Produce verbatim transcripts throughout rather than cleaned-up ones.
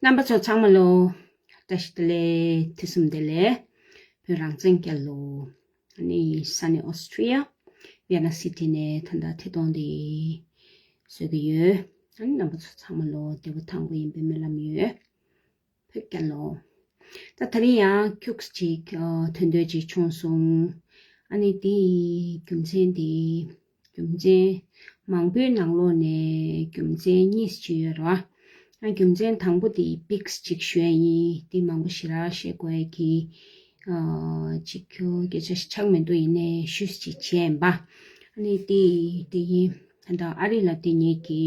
རྣམ་པ་ཚོ་ཚང་མ་ལོ། བཀྲ་ཤིས་བདེ་ལེགས། ཐུགས་བསམ་བདེ་ལེགས། བོད་རང་བཙན་རྒྱལ་ལོ། ཨ་ནི་ས་གནས་ཨོ་སི་ཁྲི་ཡ། ཝི་ཡེན་ན་སི་ཊི་ནས་ད་ལྟ་ཐད་གཏོང་འདི་བཟོ་གི་ཡོད། ཨ་ནི་རྣམ་པ་ཚོ་ཚང་མ་ལོ་བདེ་པོ་ཐང་པོ་ཡིན་པའི་སྨོན་ལམ་ཡོད། བོད་རྒྱལ་ལོ། ད་དེ་རིང་ཡང་ཁྱུག་ཅིག་ཨ་དོན་དོད་ཅིག་བྱུང་སོང་། ཨ་ནི་དེའི་རྒྱུ་མཚན་དེ། རྒྱུ་མཚན་མང་པོའི་ནང་ལོགས་ནས་རྒྱུ་མཚན་གཉིས་ཅིག་ཡོད་རེད་བ། ཨ་རྒྱུ་མཚན་དང་པོ་དེ་པིག་ཅིག་ཞུ་ཡ་ཡིན། དེ་མང་པོ་ཞེ་དྲག་བཤད་དགོས་ཡ་གི་ཨ་ཅིག་ཁྱོ་སྐད་ཆ་ཞིག་ཆགས་མི་འདུག་ཡིན་ནའི་ཞུས་ཅིག་བྱས་ཡིན་པ། ཨ་ནི་དེ་དེ་ཡིན། ད་ལྟ་ཨ་རི་ལ་བསྡད་མཁན་གྱི་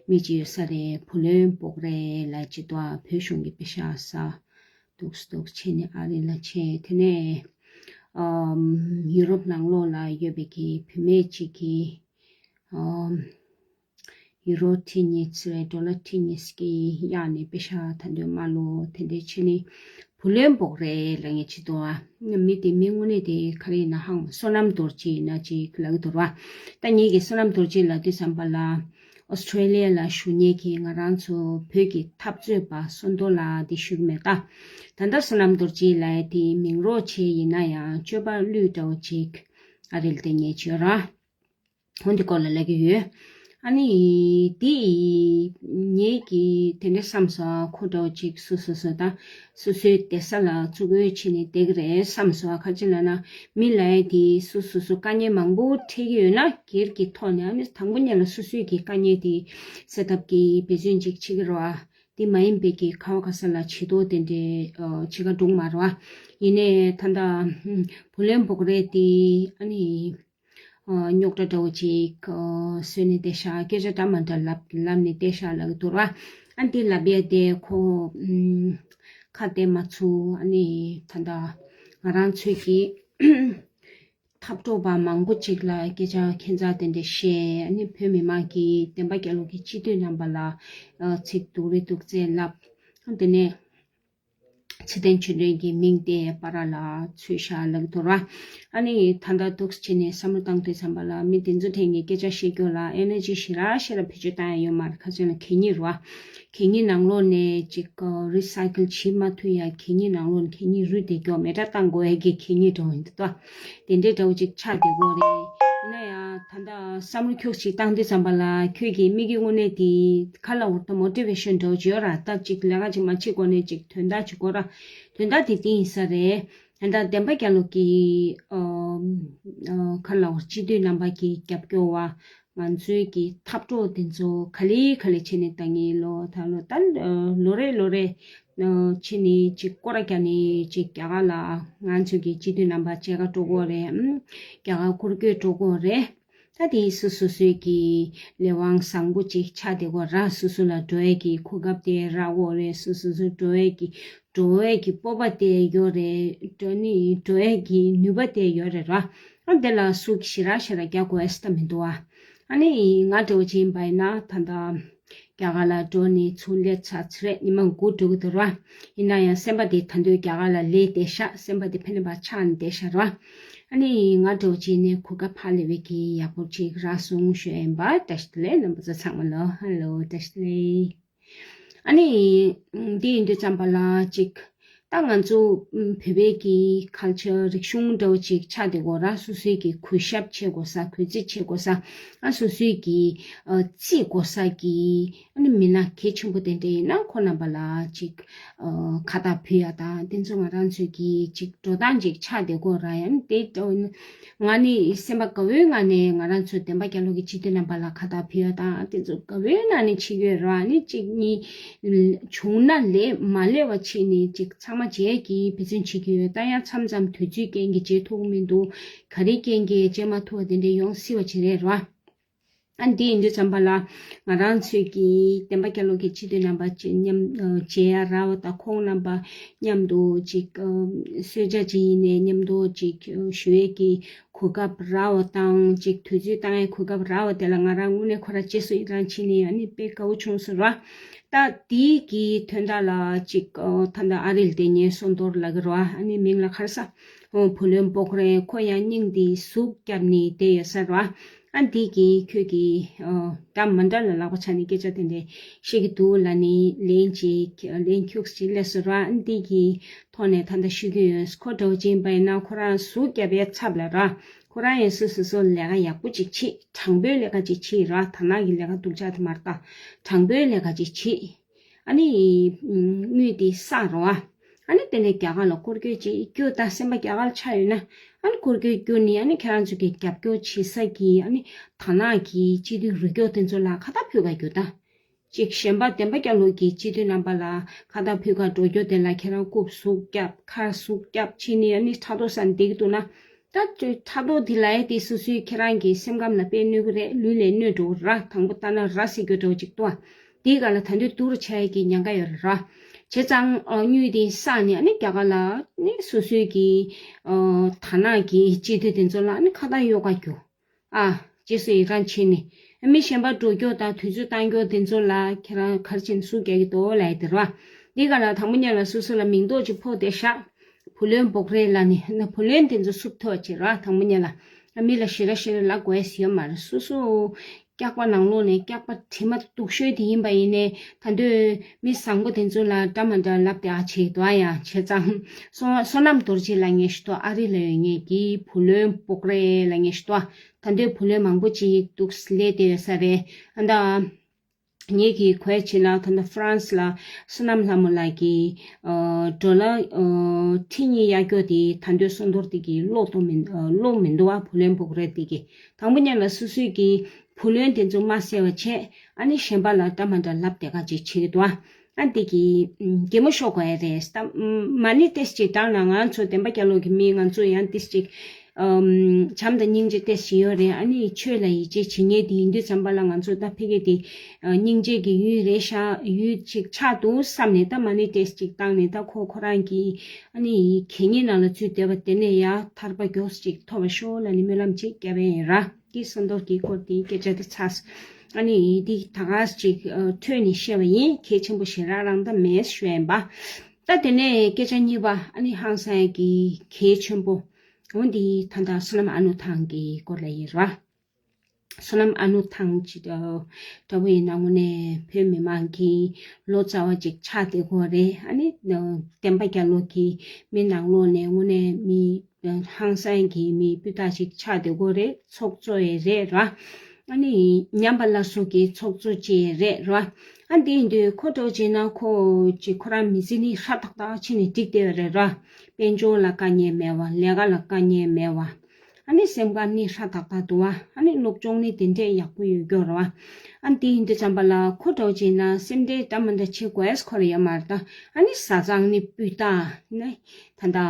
མི་ཅིག་ཡོད་ས་རེད། བུ་ལོན་སྤོག་རེས་ལ་ཅིག་ཏུ་བོད་གཞུང་གི་པེ་ཤ་ས་འདུག་འདུག་བྱས་ནས་ཨ་རི་ལ་བྱས། དེ་ནས་ཨམ་ཡུ་རོབ་ནང་ལོགས་ལ་ཡོད་པའི་གི་བུད་མེད་ཅིག་གིས་ཨམ་ཡུ་རོ་ཁྲི་གཉིས་ཙམ་རེད། ཌོ་ལར་ཁྲི་གཉིས་ཀྱི་གཡར་ནས་པེ་ཤ་ད་འདོད་མ་ལོ་དེ་འདྲས་བྱས་ནས་བུ་ལོན་སྤོག་རེས་ལབ་མཁན་ཅིག་འདུག་ཨ། མི་དེ་མི་དངོས་གནས་དེ་ག་རེ་ཡིན་ན་ཧང་བསོད་ནམས་རྡོ་རྗེ་ཡིན་ན་ཅིག་ལབ་ཀྱི་འདུག་ར། ད་ངེད་ཀྱིས་བསོད་ནམས་རྡོ་རྗེ་ལབ་དུས་ཙམ་པ་ལ་ཨོ་སི་ཁྲེ་ལི་ཡ་ལ་བཞུགས་མཁན་གྱི་ང་རང་ཚོ་བོད་ཀྱི་འཐབ་རྩོད་པ་བསོད་རྡོར་ལགས་དེ་ཞུ་གི་མེད་ད། ད་ལྟ་བསོད་ནམས་རྡོ་རྗེ་ལབ་ཡ་དེ་མིང་རོགས་བྱས་ཡིན་ན་ཡང་སྤྱོད་པ་བླུན་འདྲ་བོ་ཅིག་ཨ་རི་ལ་བསྡད་མཁན་ཅིག་ཡོད་ར། འོ་འདི་སྐོར་ལ་ལབ་ཀྱི་ཡོད། ཨ་ནི་དེ་ངེད་ཀྱིས་དེ་འདྲ་བསམ་སོང་། ཁོ་འདྲ་བོ་ཅིག་སུ་སུ་སུ་དང་སོ་སོའི་བསྡད་ས་ལ་བཙུགས་འོས་བྱས་ནས་བསྡད་ཀྱི་རེད་བསམ་སོང་། ཁ་ཅིག་ལབ་ན་མི་ལབ་ཡ་དེ་སུ་སུ་སུ་དཀའ་ངལ་མང་པོ་འཕྲད་ཀྱི་ཡོད་ན་སྒེར་གྱི་ཐོག་ནས་ཨ་ནི་དང་པོ་ཉིད་ལ་སོ་སོའི་གི་དཀའ་ངལ་དེ་སེལ་ཐབས་ཀྱི་འབད་བརྩོན་ཅིག་བྱེད་ཀྱི་རེད་བ། དེ་མ་ཡིན་པའི་གི་ཁ་བ་ཁ་ས་ལ་བྱེད་དོ་དེ་འདྲའི་ཨ་བྱེད་ག་འགྲོ་གི་མ་རེད་བ། ཡིན་ནའི་ད་ལྟ་བུ་ལོན་སྤོག་རེས་དེ་ཨ་ནི། རྙོག་དྲ་འདྲ་བོ་ཅིག་བཟོས་ནས་བསྡད་ཤག་སྐད་ཆ་འདྲ་མ་འདྲ་ལབ་ལབ་ནས་བསྡད་ཤག་ལབ་ཀྱི་འདུག་ར། ཨ་འདི་ལབ་ཡས་དེ་ཁོ་ཁ་གཏད་མ་ཚུགས། ཨ་ནི་ད་ལྟ་ང་རང་ཚོས་ཀྱི་འཐབ་གྲོགས་པ་མང་པོ་ཅིག་ལ་སྐད་ཆ་ཁྱད་མཚར་དེ་འདྲ་བཤད། ཨ་ནི་བོད་མི་མང་གིས་བདེན་པ་རྒྱལ་ལོ་གི་སྤྱི་འཐུས་རྣམ་པ་ལ་ཚིག་སྡུག་རེ་སྡུག་ཚད་ལབ། ཨ་དེ་ནས། ཚེ་བརྟན་ཆོས་སྒྲོན་གྱི་མིང་དེ་པ་ར་ལ་ཚུད་ཤག་ལབ་ཀྱི་འདུག་ར། ཨ་ནི་ད་ལྟ་འདུག་སེ་བྱས་ནས་བསམ་བློ་བཏང་དུས་ཙམ་པ་ལ་མི་དེ་ཚོ་ཐད་ཀྱི་སྐད་ཆ་བཤད་རྒྱུ་ལ་ཨེ་ནར་ཇི་ཞེ་དྲག་ཞེ་དྲག་བེད་སྤྱོད་བཏང་ཡ་ཡོད་མ་རེད། ཁ་ཚོན་ལ་གད་སྙིགས་རེད་བ། གད་སྙིགས་ནང་ལོགས་ནས་ཅིག་རི་སའི་ཀལ་བྱེད་མ་ཐུབ་ཡ། གད་སྙིགས་ནང་ལོགས་ནས་གད་སྙིགས་རུལ་བསྡད་རྒྱུ། མེ་སྲེག་བཏང་དགོས་ཡ་གི་གད་སྙིགས་འདྲ་བོ་ཡིན་འདུག་ད། དེ་འདྲའི་འདྲ་བོ་ཅིག་ཆགས་བསྡད་ཀྱི་ཡོད་རེད། ཡིན་ན་ཡང་ད་ལྟ་བསམ་བློ་ཁྱུག་ཅིག་བཏང་དུས་ཙམ་པ་ལ་ཁྱོད་ཀྱི་དམིགས་ཡུལ་དངོས་གནས་དེ་ག་ལབ་དགོས་རེད། ད་མོ་ཊི་ཝེ་ཤན་འདྲ་བོ་ཅིག་ཡོད་ར། ད་ཅིག་ལས་ཀ་ཅིག་མ་བྱེད་གོང་ནས་ཅིག་དོན་དག་ཅིག་དགོས་ར། དོན་དག་དེ་དེ་ཡིན་ས་རེད། ད་ལྟ་བདེན་པ་རྒྱལ་ལོ་གི་ཨ་ཨ་ག་ལབ་དགོས་རེད། སྤྱི་འཐུས་རྣམ་པ་གི་རྒྱབ་སྐྱོར་བ། ང་ཚོའི་གི་འཐབ་གྲོགས་དེ་ཚོ་ག་ལེ་ག་ལེ་བྱས་ནས་ད་ངའི་ལོ་ད་ལོ་ད་ལོ་རེ་ལོ་རེ་བྱས་ནས་ཅིག་སྐོར་ར་རྒྱག་ནས་ཅིག་རྒྱ་གར་ལ་ང་ཚོའི་གི་སྤྱི་འཐུས་རྣམ་པ་མཇལ་ཁ་འགྲོ་གི་ཡོད་རེད། ཨམ་རྒྱ་གར་སྐོར་སྐྱོད་འགྲོ་གི་ཡོད་རེད། ད་དེ་སུ་སོ་སོའི་གི་ལས་དབང་བཟང་པོ་ཅིག་ཆགས་བསྡད་ཀྱི་ཡོད་ར། སུ་སུ་ལ་འགྲོ་ཡས་ཀྱི་གོ་སྐབས་དེ་རག་གི་ཡོད་རེད། སུ་སུ་སུ་འགྲོ་ཡས་ཀྱི་འགྲོ་ཡས་ཀྱི་སྤོབས་པ་དེ་ཡོད་རེད། འགྲོ་ནི་འགྲོ་ཡས་ཀྱི་ནུས་པ་དེ་ཡོད་རེད་ར། ཨ་དེ་ལ་སུ་གིས་ཞེ་དྲག་ཞེ་དྲག་རྒྱག་དགོས་ཡ་ཟེར་ད་མི་འདུག་ཨ། ཨ་ནི་ང་འདྲ་བོ་ཅིག་ཡིན་པ་ཡིན་ན་ད་ལྟ་རྒྱ་གར་ལ་འགྲོ་ནས་ཚུར་སླེབས་ཚར་ཚར་རེད། ཉི་མ་དགུ་འགྲོ་གི་འདུག་ར། ཡིན་ན་ཡང་སེམས་པ་དེ་ད་དུང་རྒྱ་གར་ལ་ལུས་བསྡད་ཤག་སེམས་པ་དེ་ཕ་ནས་ཕར་ཆགས་ནས་བསྡད་ཤག་ར། ཨ་ནི་ང་འདྲ་བོ་ཅིག་ནས་གོ་སྐབས་ཕར་སླེབས་པའི་གི་ཡག་པོ་ཅིག་རག་སོང་ཞུ་ཡ་ཡིན་པ། བཀྲ་ཤིས་བདེ་ལེགས་རྣམ་པ་ཚོ་ཚང་མ་ལོ། ཧ་ལོ། བཀྲ་ཤིས་བདེ་ལེགས། ཨ་ནི། འདི་ཡིན་དུས་ཙམ་པ་ལ་ཅིག་ད་ང་ཚོ་བོད་པའི་གི་ཁལ་ཆར་རིག་གཞུང་འདྲ་བོ་ཅིག་ཆགས་བསྡད་ཀྱི་ཡོད་ར། སོ་སོའི་གི་གུས་ཞབས་བྱེད་དགོས་ས། གུས་བརྩི་བྱེད་དགོས་ས། ཨ་སོ་སོའི་གི་ཨ་བརྩི་དགོས་ས་གི་ཨ་ནི་མི་སྣ་གལ་ཆེན་པོ་དེ་འདྲ་ཡིན་ན་ཁོ་རྣམ་པ་ལ་ཅིག་ཨ་ཁ་བཏགས་ཕུལ་ཡ་དང་དེ་ཚོ་ང་རང་ཚོའི་གི་ཅིག་འགྲོ་སྟངས་ཅིག་ཆགས་བསྡད་ཀྱི་ཡོད་ར། ཡང་དེ་འདྲ་བོ་ཡིན་ན། ང་ནི་སེམས་པ་དགའ་བོའི་ངང་ནས་ང་རང་ཚོ་བདེན་པ་རྒྱལ་ལོ་གི་སྤྱི་འཐུས་རྣམ་པ་ལ་ཁ་བཏགས་ཕུལ་ཡ་དང་དེ་ཚོ་དགའ་བོའི་ངང་ནས་བྱེད་ཀྱི་ཡོད་རེད་བ། ཨ་ནི་གཅིག་གཉིས་བྱུང་ན་ལས་མ་ལས་པ་བྱས་ནས་ཅིག་ཚང་མ་མཇལ་གྱི་འབད་བརྩོན་བྱེད་ཀྱི་ཡོད། ད་ཡང་མཚམས་མཚམས་དུས་ཚོད་རྐྱེན་གྱིས་མཇལ་ཐུབ་ཀྱི་མི་འདུག་ག་རེ་རྐྱེན་གྱིས་མཇལ་མ་ཐུབ་པ་དེ་འདྲ་ཡོང་སྲིད་པ་ཅིག་རེད་རེད་བ། ཨ་འདི་ཡིན་དུས་ཙམ་པ་ལ་ང་རང་ཚོས་ཀྱི་བསྟན་པ་རྒྱ་ལོ་གི་སྤྱི་འཐུས་རྣམ་པ་ཅིག་མཉམ་མཇལ་ཡ་རག་པ་དང་། ཁོང་རྣམ་པ་མཉམ་དུ་ཅིག་གསོལ་ཇ་ཅིག་ཡིན་ནའི་མཉམ་དུ་ཅིག་ཞུ་ཡས་ཀྱི་གོ་སྐབས་རག་པ་དང་། ཅིག་དུས་ཚོད་བཏང་ཡས་གོ་སྐབས་རག་པ་དེ་ལ་ང་རང་དངོས་གནས་ཁོ་རང་རྗེས་སུ་ཡི་རང་བྱས་ནས་ཨ་ནི་དཔེ་དགའ་བོ་བྱུང་སོང་ར། ད་དེའི་གི་དོན་དག་ལ་ཅིག་ད་ལྟ་ཨ་རིལ་དེ་ཉེ་སོ་མདོར་ལ་གི་ར། ཨ་ནི་མིང་ལ་ཁར་ས་བུ་ལོན་པོག་རེ། ཁོ་ཡང་སྙིང་འདི་ཟུག་བརྒྱབ་ནས་བསྡད་ཡོད་ས་ར། ཨ་འདི་གི་ཁྱོད་ཀྱི་འདྲ་མི་འདྲ་ལ་ལག་པ་འཆང་ནས་སྐད་ཆ་དེ་འདྲ་བཤད་ཀྱི་འདུག་ལབ་ནས་ལན་ཅིག་ལན་ཁྱུག་ཅིག་སླེབས་སོང་ར། ཨ་འདི་གི་ཐོག་ནས་ད་ལྟ་ཞུ་གི་ཡོད། ཁོ་འདྲ་བོ་ཅིག་ཡིན་པ་ཡིན་ན་ཁོ་རང་ཟུག་བརྒྱབ་པའི་ཚབ་ལ་ར། ཁོ་རང་ཡང་སོ་སོ་སོ་ལས་ཀ་ཡག་པོ་ཅིག་བྱེད། དྲང་པོའི་ལས་ཀ་ཅིག་བྱེད་ར། དར་ནག་གི་ལས་ཀ་སྡུག་ཅག་དེ་མ་རེད་ད། དྲང་པོའི་ལས་ཀ་ཅིག་བྱེད། ཨ་ནི་དངུལ་དེ་བསགས་རོགས་ཨ། ཨ་ནི་དེ་ནས་རྒྱ་གར་ལ་སྐོར་སྐྱོད་ཅིག་རྒྱུགས་ད། སེམས་པ་རྒྱ་གར་ཆགས་ཡོད་ན་ཨ་ནི་སྐོར་སྐྱོད་རྒྱུགས་ནས་ཨ་ནི་ཁྱེད་རང་ཚོ་གི་རྒྱབ་སྐྱོར་བྱེད་ས་གི་ཨ་ནི་དར་ནག་གི་སྤྱི་འཐུས་རུ་སྐྱོར་དེ་ཚོ་ལ་ཁ་བཏགས་ཕུལ་ག་རྒྱུགས་ད། ཅིག་གཞན་པ་བསྟན་པ་རྒྱ་ལོ་གི་སྤྱི་འཐུས་རྣམ་པ་ལ་ཁ་བཏགས་ཕུལ་ག་འགྲོ་རྒྱུ་དེ་ལ་ཁྱེད་རང་རྐུབ་ཟུག་བརྒྱབ། ཁ་ཟུག་བརྒྱབ་བྱས་ནས་ཨ་ནི་ཕྲག་དོག་ཟ་ནས་བསྡད་ཀྱི་འདུག་ན། ད་ཕྲག་དོག་འདི་ལ་ཡ་དེ་སོ་སོའི་ཁྱེད་རང་གི་སེམས་ཁམས་ལ་དཔེ་གནོད་ཀྱི་རེད། ལུས་ལ་གནོད་འགྲོ་གི་ར། དང་པོ་ལྟ་ན་ར་ཟེར་རྒྱུ་འདྲ་བོ་ཅིག་འདུག་ཨ། དེའི་སྒང་ལ་ད་དུང་སྡུག་རུ་ཆགས་ཡས་ཀྱི་ཉེན་ཁ་ཡོད་རེད་ར། བྱས་ཙང་དངུལ་དེ་བསགས་ནས་ཨ་ནི་རྒྱ་གར་ལ་ནི་སོ་སོའི་གི་དར་ནག་གི་སྤྱི་འཐུས་དེ་ཚོ་ལ་ཨ་ནི་ཁ་བཏགས་གཡོག་ག་རྒྱུགས། ཨ། རྗེས་སུ་ཡི་རང་བྱས་ནས་མི་གཞན་པ་འགྲོ་རྒྱུ་དང་དུས་ཚོད་བཏང་རྒྱུ་དེ་ཚོ་ལ་ཁྱེད་རང་ག་རེ་བྱས་ནས་ཟུག་རྒྱག་གི་འདུག་ལབ་ཡ་དེ་རེད་བ། འདི་ག་ལ་དང་པོ་ཉིད་ལ་སོ་སོ་ལ་མིང་འདོགས་ཅིག་ཕོག་བསྡད་ཤག་བུ་ལོན་པོག་རེ་ལབ་ནས། ན་བུ་ལོན་དེ་ཚོ་བསུབ་ཐུབ་པ་བྱེད་ར། དང་པོ་ཉིད་ལ་མི་ལ་ཞེ་དྲག་ཞེ་དྲག་ལབ་དགོས་ཡ་ཡོད་མ་རེད། སོ་སོ་སྐྱག་པ་ནང་ལོགས་ནས་སྐྱག་པ་དྲི་མ་སྡུག་ཤོས་དེ་ཡིན་པ་ཡིན་ནའི་ད་དུང་མི་བཟང་པོ་དེ་ཚོ་ལ་འདྲ་མི་འདྲ་ལབ་བསྡད་ཡ་བྱེད་འདུག་ཨ། ཡ་བྱས་ཙང་བསོད་བསོད་ནམས་རྡོ་རྗེ་ལབ་མཁན་ཞིག་འདུག་ཨ་རི་ལ་ཡོད་མཁན་གྱི་བུ་ལོན་པོག་རེ་ལབ་མཁན་ཞིག་འདུག་ད་དུང་བུ་ལོན་མང་པོ་ཅིག་འདུག་ལས་བསྡད་ཡོད་ས་རེད། ཨ་ད། ངེད་ཀྱིས་གོ་ཡ་བྱས་ན་ད་ལྟ་ཧྥ་རན་སི་ལ་བསོད་ནམས་ལྷ་མོ་ལགས་ཀྱིས་ཨ་ཌོ་ལར་ཨ་ཁྲི་གཉིས་གཡར་རྒྱུ་དེ་ད་དུང་སོ་མདོར་དེ་གི་ཀློག་ཏུ་མི་ཨ་ཀློག་མི་འདུག་བ། བུ་ལོན་པོག་རེ་དེ་གི། དང་པོ་ཉིད་ལ་སོ་སོའི་གི་བུ་ལོན་དེ་ཚོ་མ་བསལ་བ་བྱས། ཨ་ནི་གཞན་པ་ལ་འདྲ་མི་འདྲ་ལབ་བསྡད་ག་ཅིག་བྱེད་ཀྱི་འདུག་བ། ཨ་དེ་གི་གད་མོ་ཤོར་དགོས་ཡ་རེད། ད་མ་ཎི་ཏོག་ཙམ་ཅིག་བགྲངས་ན། ང་ཚོ་བསྟན་པ་རྒྱ་ལོ་གི་མི་ང་ཚོ་ཡང་ཏོག་ཙམ་ཅིག་བྱམས་དང་སྙིང་རྗེ་ཏོག་ཙམ་ཅིག་ཡོད་རེད། ཨ་ནི་ཆོས་ལ་ཡིད་ཆེས་བྱེད་མཁན་དེ་ཡིན་དུས་ཙམ་པ་ལ་ང་ཚོ་ད་ཕ་གི་དེ་སྙིང་རྗེ་གི་ཡུལ་རེད་ཤག་ཡུལ་ཅིག་ཆགས་འདུག་བསམ་ནས་ད་མ་ཎི་ཏོག་ཙམ་ཅིག་བཏང་ནས། ད་ཁོ་ཁོ་རང་གི་ཨ་ནི་གད་སྙིགས་ནང་ལ་ཚུད་བསྡད་པ་དེ་ནས་ཡ་ཐར་པ་མགྱོགས་ཅིག་ཐོབ་པ་ཤོག་ལབ་ནས་སྨོན་ལམ་ཅིག་བརྒྱབ་པ་ཡིན་ར། འདི་སོ་མདོར་གྱི་སྐོར་དེའི་སྐད་ཆ་དེ་ཚར། ཨ་ནི་འདི་ད་ག་ཅིག་ཨ་ཐོས་ནས་བཤད་པ་ཡིན། གལ་ཆེན་པོ་ཞེ་དྲག་རང་ད་མེད་ཞུ་ཡིན་པ། ད་དེ་ནས་སྐད་ཆ་གཉིས་པ། ཨ་ནི་ཧང་སང་གི་གལ་ཆེན་པོ། འོ་འདི་ད་ལྟ་བསོད་ནམས་ཨ་ནུ་ཐང་གི་སྐོར་ལ་ཡིན་ར། བསོད་ནམས་ཨ་ནུ་ཐང་ཅིག་འདྲ་བོ་ཡིན་ན་དངོས་གནས་བོད་མི་མང་གི་ལོ་ཙཱ་བ་ཅིག་ཆགས་བསྡད་ཀྱི་ཡོད་རེད། ཨ་ནི་བསྟན་པ་རྒྱ་ལོ་གི་མི་ནང་ལོགས་ནས་དངོས་གནས་མི་ཧང་སང་གི་མི་སྤུས་དག་ཅིག་ཆགས་བསྡད་ཀྱི་ཡོད་རེད། ཚོགས་གཙོ་ཡང་རེད་ར། ཨ་ནི་ཉམས་པ་སླར་གསོ་གི་ཚོགས་གཙོ་ཅིག་ཡང་རེད་ར། ཨ་འདི་ཡིན་དུས་ཁོ་འདྲ་བོ་བྱས་ན་ཁོ་ཅིག་ཁོ་རང་མི་ཚེ་ནི་ཧྲ་ཏག་ཏག་ཕྱིན་ནས་འགྲིག་བསྡད་ཡོད་རེད་ར། དཔལ་འབྱོར་ལ་དཀའ་ངལ་མེད་པ། ལས་ཀ་ལ་དཀའ་ངལ་མེད་པ། ཨ་ནི་སེམས་ཁམས་ནི་ཧྲ་ཏག་ཏག་འདུག་བ། ཨ་ནི་སློབ་སྦྱོང་ནི་དེ་འདྲས་ཡག་པོ་ཡོད་རྒྱུ་རེད་བ། ཨ་འདི་ཡིན་དུས་ཙམ་པ་ལ་ཁོ་འདྲ་བོ་བྱས་ན་སེམས་ཁྲལ་འདྲ་མི་འདྲ་བྱེད་དགོས་ཁོ་རང་ཡོད་མ་རེད་ད། ཨ་ནི་བཟའ་ཚང་ནི་སྤུས་དག་ནི། ད་ལྟ་ཨ་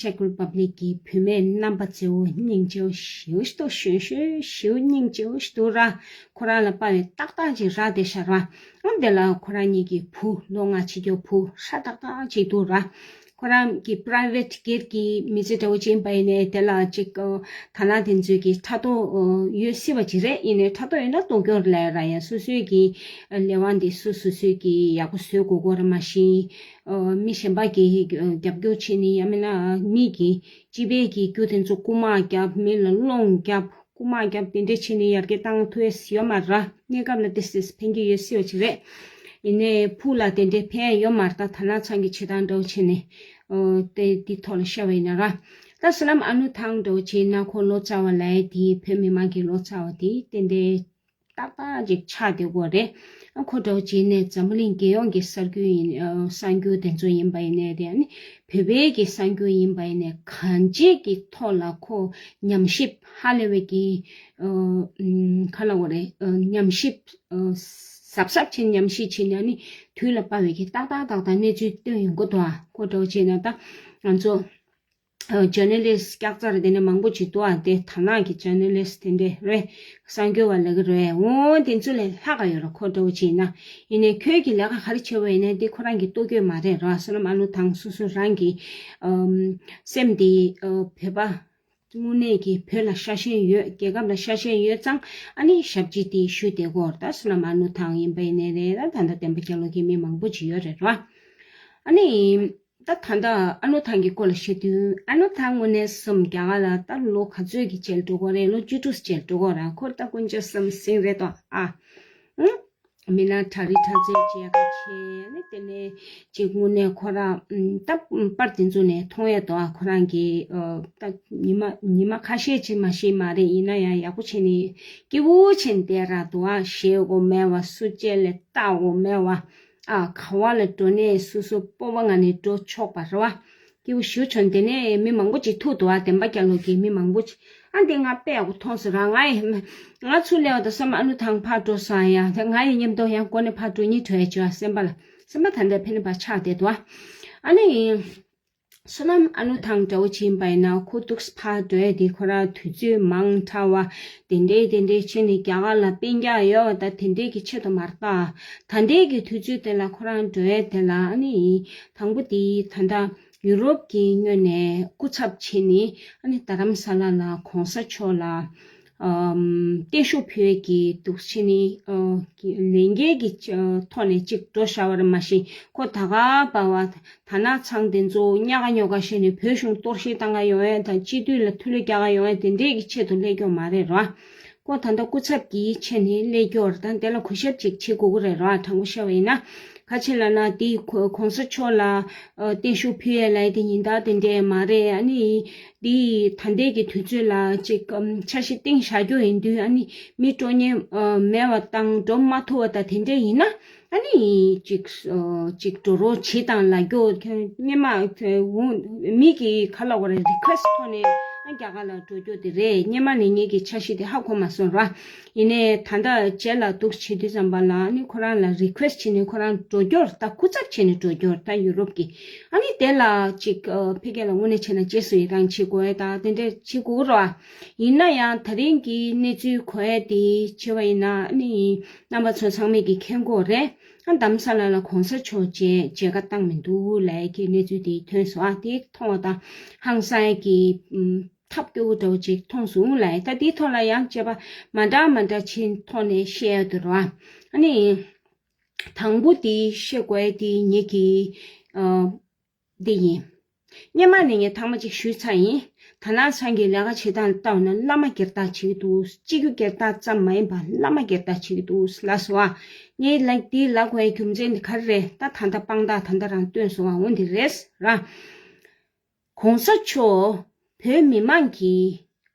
ཅེག་རི་པབ་ལིག་གི་བུད་མེད་རྣམ་པ་ཚོ་སྙིང་རྗེ་པོ་ཞེ་པོ་ཞིག་འདུག་གཞོན་གཞོན་ཞེ་པོ་སྙིང་རྗེ་པོ་ཞིག་འདུག་ར། ཁོ་རང་ལ་དཔའ་བོ་ཏག་ཏག་ཅིག་རག་བསྡད་ཤག་ར། ཨ་དེ་ལ་ཁོ་རང་གཉིས་ཀྱི་བུ་ལོ་ལྔ་ཕྱིན་རྒྱུ་བུ་ཧྲ་ཏག་ཏག་ཅིག་འདུག་ར། ཁོ་རང་གི་པ་རའི་ཝེཊ་སྒེར་གྱི་མི་ཚེ་འདྲ་བོ་ཅིག་ཡིན་པ་ཡིན་ནའི་དེ་ལ་ཅིག་ཨ་ཐ་ན་དེ་ཚོའི་གི་ཕྲག་དོག་ཨ་ཡོད་སྲིད་པ་ཅིག་རེད། ཡིན་ནའི་ཕྲག་དོག་ཡིན་ན་ལྟོ་སྐྱོར་ལས་ར། ཡ་སོ་སོའི་གི་ཨ་ལས་དབང་དེ་སོ་སོ་སོའི་གི་ཡག་པོ་བཟོ་དགོས་ཀྱི་ཡོད་རེད། མ་གཞི་ཨ་མི་གཞན་པ་གི་ཨ་རྒྱབ་སྐྱོར་བྱས་ནས། ཡང་མིན་ན་མི་གི་སྤྱི་པའི་གི་རྒྱུ་དེ་ཚོ་རྐུ་མ་རྒྱབ། མི་ལ་སློང་རྒྱབ། རྐུ་མ་རྒྱབ། དེ་འདྲས་བྱས་ནས་ཡར་རྒྱས་བཏང་ཐུབ་ཡས་ཡོད་མ་རེད། གནས་སྐབས་ལ་ཏོག་ཙམ་ཕན་གྱི་ཡོད་སྲིད་པ་ཅིག་རེད། ཡིན་ནའི་བུ་ལ་དེ་འདྲས་ཕན་ཡོད་མ་རེད། ད་ཐ་ན་ཚང་གི་བྱེད་སྟངས་འདྲ་བོ་བྱས་ནས་ཨོ་དེ་འདི་ཐོག་ལ་བཤད་པ་ཡིན་ན་ར། ད་བསོད་ནམས་ཨ་ནུ་ཐང་འདྲ་བོ་བྱས་ན་ཁོ་ལོ་ཙཱ་བ་ལབ་ཡས་དེ་བོད་མི་མང་གི་ལོ་ཙཱ་བ་དེ་ཏན་ཏན་ཏག་ཏག་ཅིག་ཆགས་བསྡད་ཀྱི་ཡོད་རེད། ཨ་ཁོ་འདྲ་བོ་བྱས་ནས་འཛམ་བུ་གླིང་རྒྱལ་ཡོངས་ཀྱི་གསར་འགྱུར་ཡིན་ཨ་གསར་འགྱུར་དེ་ཚོ་ཡིན་པ་ཡིན་ནའི་རེད། ཨ་ནི་བོད་པའི་གི་གསར་འགྱུར་ཡིན་པ་ཡིན་ནའི་གང་ཅིའི་གི་ཐོག་ལ་ཁོ་ཉམས་ཞིབ་ཧ་ལས་པའི་གི་ཨ་ཨམ་ག་ལབ་དགོས་རེད། ཨ་ཉམས་ཞིབ་ཨ་གཟབ་གཟབ་བྱས་ཉམས་ཞིབ་བྱས་ནས། ཨ་ནི་དུས་ལ་དཔག་པའི་གི་ཏག་ཏག་ཏག་ཏག་གནས་ཚུལ་སྟོན་ཡོང་གི་འདུག་ཨ་ཁོ་འདྲ་བོ་བྱས་ན་ད་ང་ཚོ་ ཇར་ནལ་ལིསི་སྐྱག་རྫ་རེད། དེ་ནས་མང་པོ་ཅིག་འདུག་ཨ། དེ་དར་ནག་གི་ཇར་ནལ་ལིསི་དེ་འདྲས་རེད། གསར་འགྱུར་བ་ལབ་ཀྱི་རེད། འོ་དེ་ཚོ་ལས་ལྷག་ག་ཡོད་རེད། ཁོ་འདྲ་བོ་ཅིག་ཡིན་ན། ཡིན་ནའི་ཁྱོད་ཀྱིས་ལས་ཀ་ག་རེ་བྱས་པ་ཡིན་ནའི་འདི་ཁོ་རང་གི་ལྟོ་གོས་མ་རེད་ར། བསོད་ནམས་ཨ་ལུ་ཐང་སོ་སོ་རང་གི་ཨམ་སེམས་དེ་ཨ་བོད་པ་དངོས་གནས་ཀྱི་བོད་ལ་ཤ་ཞེན་ཡོད། རྒྱལ་ཁབ་ལ་ཤ་ཞེན་ཡོད་ཙང་ཨ་ནི་ཞབས་ཕྱི་དེ་ཞུས་བསྡད་ཀྱི་ཡོད་རེད། ད་བསོད་ནམས་ཨ་ལུ་ཐང་ཡིན་པ་ཡིན་ནའི་རེད། ད་ད་ལྟ་བསྟན་པ་རྒྱལ་ལོ་གི་མི་མང་པོ་ཅིག་ཡོད་རེད་ར། ཨ་ནི། ད་ད་ལྟ་ཨ་ལུ་ཐང་གི་སྐོར་ལ་བཤད་དུས། ཨ་ལུ་ཐང་དངོས་གནས་སེམས་རྒྱ་གར་ལ་ད་ལོ་ག་ཚོད་ཀྱི་རྗེས་འགྲོ་གི་རེད། ལོ་བཅུ་དྲུག་རྗེས་འགྲོ་གི་རེད། ཁོ་ད་དཀོན་མཆོག་གསུམ་སེང་རེད་དོ་ཨ། ཨང་། མི་ན་གྲ་རི་གྲ་ཚོད་བྱས་ཁ་ཆེ་ནི་དེ་ནས་ཅིག་དངོས་གནས་ཁོ་རང་ད་པར་དེ་ཚོ་ནས་མཐོང་ཡས་དོ་ཨ། ཁོ་རང་གི་ད་ཉི་མ་ཉི་མ་ཁ་ཤས་ཅིག་མ་ཤེས་མ་རེད། ཡིན་ན་ཡང་ཡག་པོ་བྱས་ནས་སྐྱིད་པོ་བྱས་ནས་བསྡད་ར་དོ་ཨ། ཞེད་དགོས་མེད་བ། སུ་གཅིག་ལ་ལྟ་དགོས་མེད་བ། ཨ། ག་བ་ལ་འགྲོ་ནས་སོ་སོ་སྤོབས་པ་ངང་ནས་འགྲོ་ཆོག་པ་རེད་བ། སྐྱིད་པོ་ཞེ་པོ་བྱུང་། དེ་ནས་མི་མང་པོ་ཅིག་ཐུག་འདུག་ཨ། བསྟན་པ་རྒྱལ་ལོ་གི་མི་མང་པོ་ཅིག་ཨ་འདི་ང་དཔེ་ཡག་པོ་མཐོང་སོང་ར། ང་ཡི་ང་ཚུར་སླེབས་པ་དང་བསམ། ཨ་ལུ་ཐང་ཕར་འགྲོ་སོང་ཡ། དེ་ང་ཡི་མཉམ་དུ་ཡང་སྒོ་ནས་ཕར་འགྲོ་སྙིང་བྲོ་ཡ་བྱོས་ཨ། སེམས་པ་ལ་སེམས་པ་ད་ལྟ་ཕན་པ་ཆགས་བསྡད་འདུག་ཨ། ཨ་ནི། བསོད་ནམས་ཨ་ལུ་ཐང་འདྲ་བོ་ཕྱིན་པ་ཡིན་ན་ཁོ་འདུག་སེ་ཕར་འགྲོ་ཡ་དེ་ཁོ་རང་དུས་ཚོད་མང་དྲགས་པ་དེ་འདྲས་དེ་འདྲས་བྱས་ནས་རྒྱ་གར་ལ་དཔེ་རྒྱག་ཡོད་པ་ད་དེ་འདྲས་ཀྱི་ཆེད་དུ་མ་རེད་ད། ད་ལྟའི་གི་དུས་ཚོད་དེ་ལ་ཁོ་རང་འགྲོ་ཡ་དེ་ལ་ཨ་ནི་དང་པོ་དེ་ད་ལྟ་ཡུ་རོབ་ཀྱི་ངོས་ནས་སྐུ་ཚབ་བྱས་ནས་ཨ་ནི་རྡ་རམ་ས་ལ་ལ་གོང་ས་མཆོག་ལ་ཨམ་བརྟན་བཞུགས་ཕུལ་ཡས་ཀྱི་འདུག་སེ་བྱས་ནས་ཨ་ལས་འགན་གྱི་ཨ་ཐོག་ནས་གཅིག་འགྲོ་བཞག་པ་རེད། མ་གཞི་ཁོ་ད་ག་པ་བ། དར་ནག་ཚང་དེ་ཚོ་ཉག་ག་ཉོག་ག་བྱས་ནས་བོད་གཞུང་གཏོར་བཤིག་བཏང་ག་ཡོང་ཡས་དང་། སྤྱི་འཐུས་ལ་ཐུགས་ལ་རྒྱག་ག་ཡོང་ཡས་དེ་འདྲས་ཀྱི་ཆེད་དུ་སླེབས་ཀྱི་ཡོད་མ་རེད་ར། ཁོ་ད་ལྟ་སྐུ་ཚབ་ཀྱི་ཆེད་ནས་སླེབས་ཀྱི་ཡོད་རེད། ད་དེ་ལ་གུས་ཞབས་ཅིག་བྱེད་དགོས་ཀྱི་རེད་ར། དྲང་པོ་བཤད་པ་ཡིན་ན། ག་ཅི་ལབ་ན་དེ་གོ་གོང་ས་མཆོག་ལ་ཨ་བརྟན་བཞུགས་ཕུལ་ཡས་ལབ་ཡས་དེ་ཉིན་ལྟར་དེ་འདྲས་མ་རེད། ཨ་ནི་དེ་ད་ལྟའི་གི་དུས་ཚོད་ལ་ཅིག་ཨམ་འཆར་གཞི་བཏིང་བཞག་རྒྱུ་ཡིན་དུས། ཨ་ནི་མི་སྤྲོ་ཉེན་ཨ་མེད་པ་དང་འགྲོ་མ་ཐུབ་པ་དང་དེ་འདྲས་ཡིན་ན། ཨ་ནི་ཅིག་ཨ་ཅིག་འགྲོ་རོགས་བྱེད་དང་ལབ་རྒྱུ། སྔོན་མ་འོ་མི་གི་ག་ལབ་དགོས་རེད། རི་ཁུ་ཨེ་སི་ཊི་ཐོག་ནས་ཨ་རྒྱ་གར་ལ་འགྲོ་རྒྱུ་དེ་རེད། སྔོན་མ་ནས་ངེད་ཀྱི་འཆར་གཞི་དེ་ཧ་གོ་མ་སོང་ར། ཡིན་ནའི་ད་ལྟ་རྗེས་ལ་འདུག་བྱེད་དུས་ཙམ་པ་ལ་ཨ་ནི་ཁོ་རང་ལ་རི་ཁུ་ཨེ་སི་ཊི་བྱས་ནས་ཁོ་རང་འགྲོ་རྒྱུར་ད་སྐུ་ཚབ་བྱས་ནས་འགྲོ་རྒྱུར་ད་ཡུ་རོབ་ཀྱི་ཨ་ནི་དེ་ལ་ཅིག་ཨ་ཕ་གི་ལ་དངོས་གནས་བྱས་ན་རྗེས་སུ་ཡི་རང་བྱེད་དགོས་ཡས་ད་དེ་འདྲས་བྱེད་དགོས་ཀྱི་རེད་བ། ཡིན་ན་ཡང་ད་རིང་གི་གནས་ཚུལ་གོ་ཡས་དེ་བྱས་པ་ཡིན་ན་ཨ་ནི། རྣམ་པ་ཚོ་ཚང་མས་ཀྱིས་མཁྱེན་གྱི་ཡོད་རེད། ཨ་རྡ་རམ་ས་ལ་ལ་གོང་ས་མཆོག་མཇལ་མཇལ་ཁ་བཏང་མི་འདུག་ལབ་ཀྱི་གནས་ཚུལ་དེ་ཐོན་སོང་། ཨ་དེ་མཐོང་བ་དང་ཧང་སང་ཡས་ཀྱི་ཨམ་ཐབས་སྐྱོ་བོ་འདྲ་བོ་ཅིག་མཐོང་སོང་ལབ། ད་དེའི་ཐོག་ལ་ཡང་དཔྱད་པ་མ་འདྲ་མ་འདྲ་ཅིག་ཐོག་ནས་བཤད་ཡ་འདུག་ར། ཨ་ནི་དང་པོ་དེ་བཤད་དགོས་ཡ་དེ་ངེད་ཀྱི་ཨ། འདི་ཡིན། སྔོན་མ་ནས་ངས་ཐེངས་མ་གཅིག་ཞུས་ཚར་ཡིན། དར་ནག་ཚང་གི་ལས་ཀ་བྱེད་སྟངས་ལྟ་བ་ན་བླ་མ་སྒེར་བདག་བྱེད་ཀྱི་འདུག་སྤྱི་རྒྱུ་སྒེར་བདག་ཙམ་མ་ཡིན་པར་བླ་མ་སྒེར་བདག་བྱེད་ཀྱི་འདུག་ལབ་སོང་ཨ། ངས་ལབ་འདི་ལབ་དགོས་ཡའི་རྒྱུ་མཚན་དེ་ག་རེ་རེད། ད་ད་ལྟ་དཔང་རྟགས་ད་ལྟ་རང་སྟོན་སོང་ཨ། འོ་འདི་རེད་ར། གོང་ས་མཆོག་བོད་མི་མང་གི་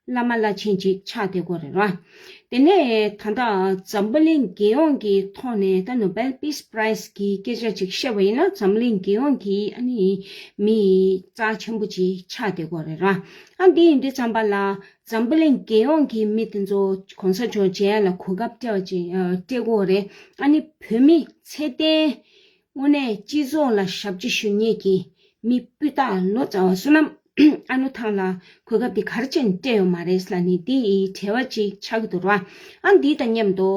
བླ་མ་བླ་ཆེན་ཅིག་ཆགས་བསྡད་ཀྱི་ཡོད་རེད་ར། དེ་ནས་ད་ལྟ་འཛམ་བུ་གླིང་རྒྱལ་ཡོངས་ཀྱི་ཐོག་ནས་ད་ནོ་བེལ་པིས་པ་རའི་སི་གི་སྐད་ཆ་ཅིག་བཤད་པ་ཡིན་ན། འཛམ་བུ་གླིང་རྒྱལ་ཡོངས་ཀྱི་ཨ་ནི་མི་རྩ་ཆེན་པོ་ཅིག་ཆགས་བསྡད་ཀྱི་ཡོད་རེད་ར། ཨ་འདི་ཡིན་དུས་ཙམ་པ་ལ་འཛམ་བུ་གླིང་རྒྱལ་ཡོངས་ཀྱི་མི་དེ་ཚོ་གོང་ས་མཆོག་མཇལ་ཡ་ལ་གོ་སྐབས་སྤྲད་པ་ཅིག་ཨ་སྤྲད་ཀྱི་ཡོད་རེད། ཨ་ནི་བོད་མི་ཚད་ལྡན་དངོས་གནས་སྤྱི་ཚོགས་ལ་ཞབས་ཕྱི་ཞུ་མཁན་གྱི་མི་སྤུས་དག་ལོ་ཙཱ་བ་བསོད་ནམས་ཨ་ལུ་ཐང་ལ་གོ་སྐབས་འདི་ག་རེ་བྱས་ནས་སྤྲད་ཡོད་མ་རེད་ལབ་ནས་འདི་ཡི་དྲི་བ་ཅིག་ཆགས་ཀྱི་འདུག་ར། ཨ་འདི་དང་མཉམ་དུ་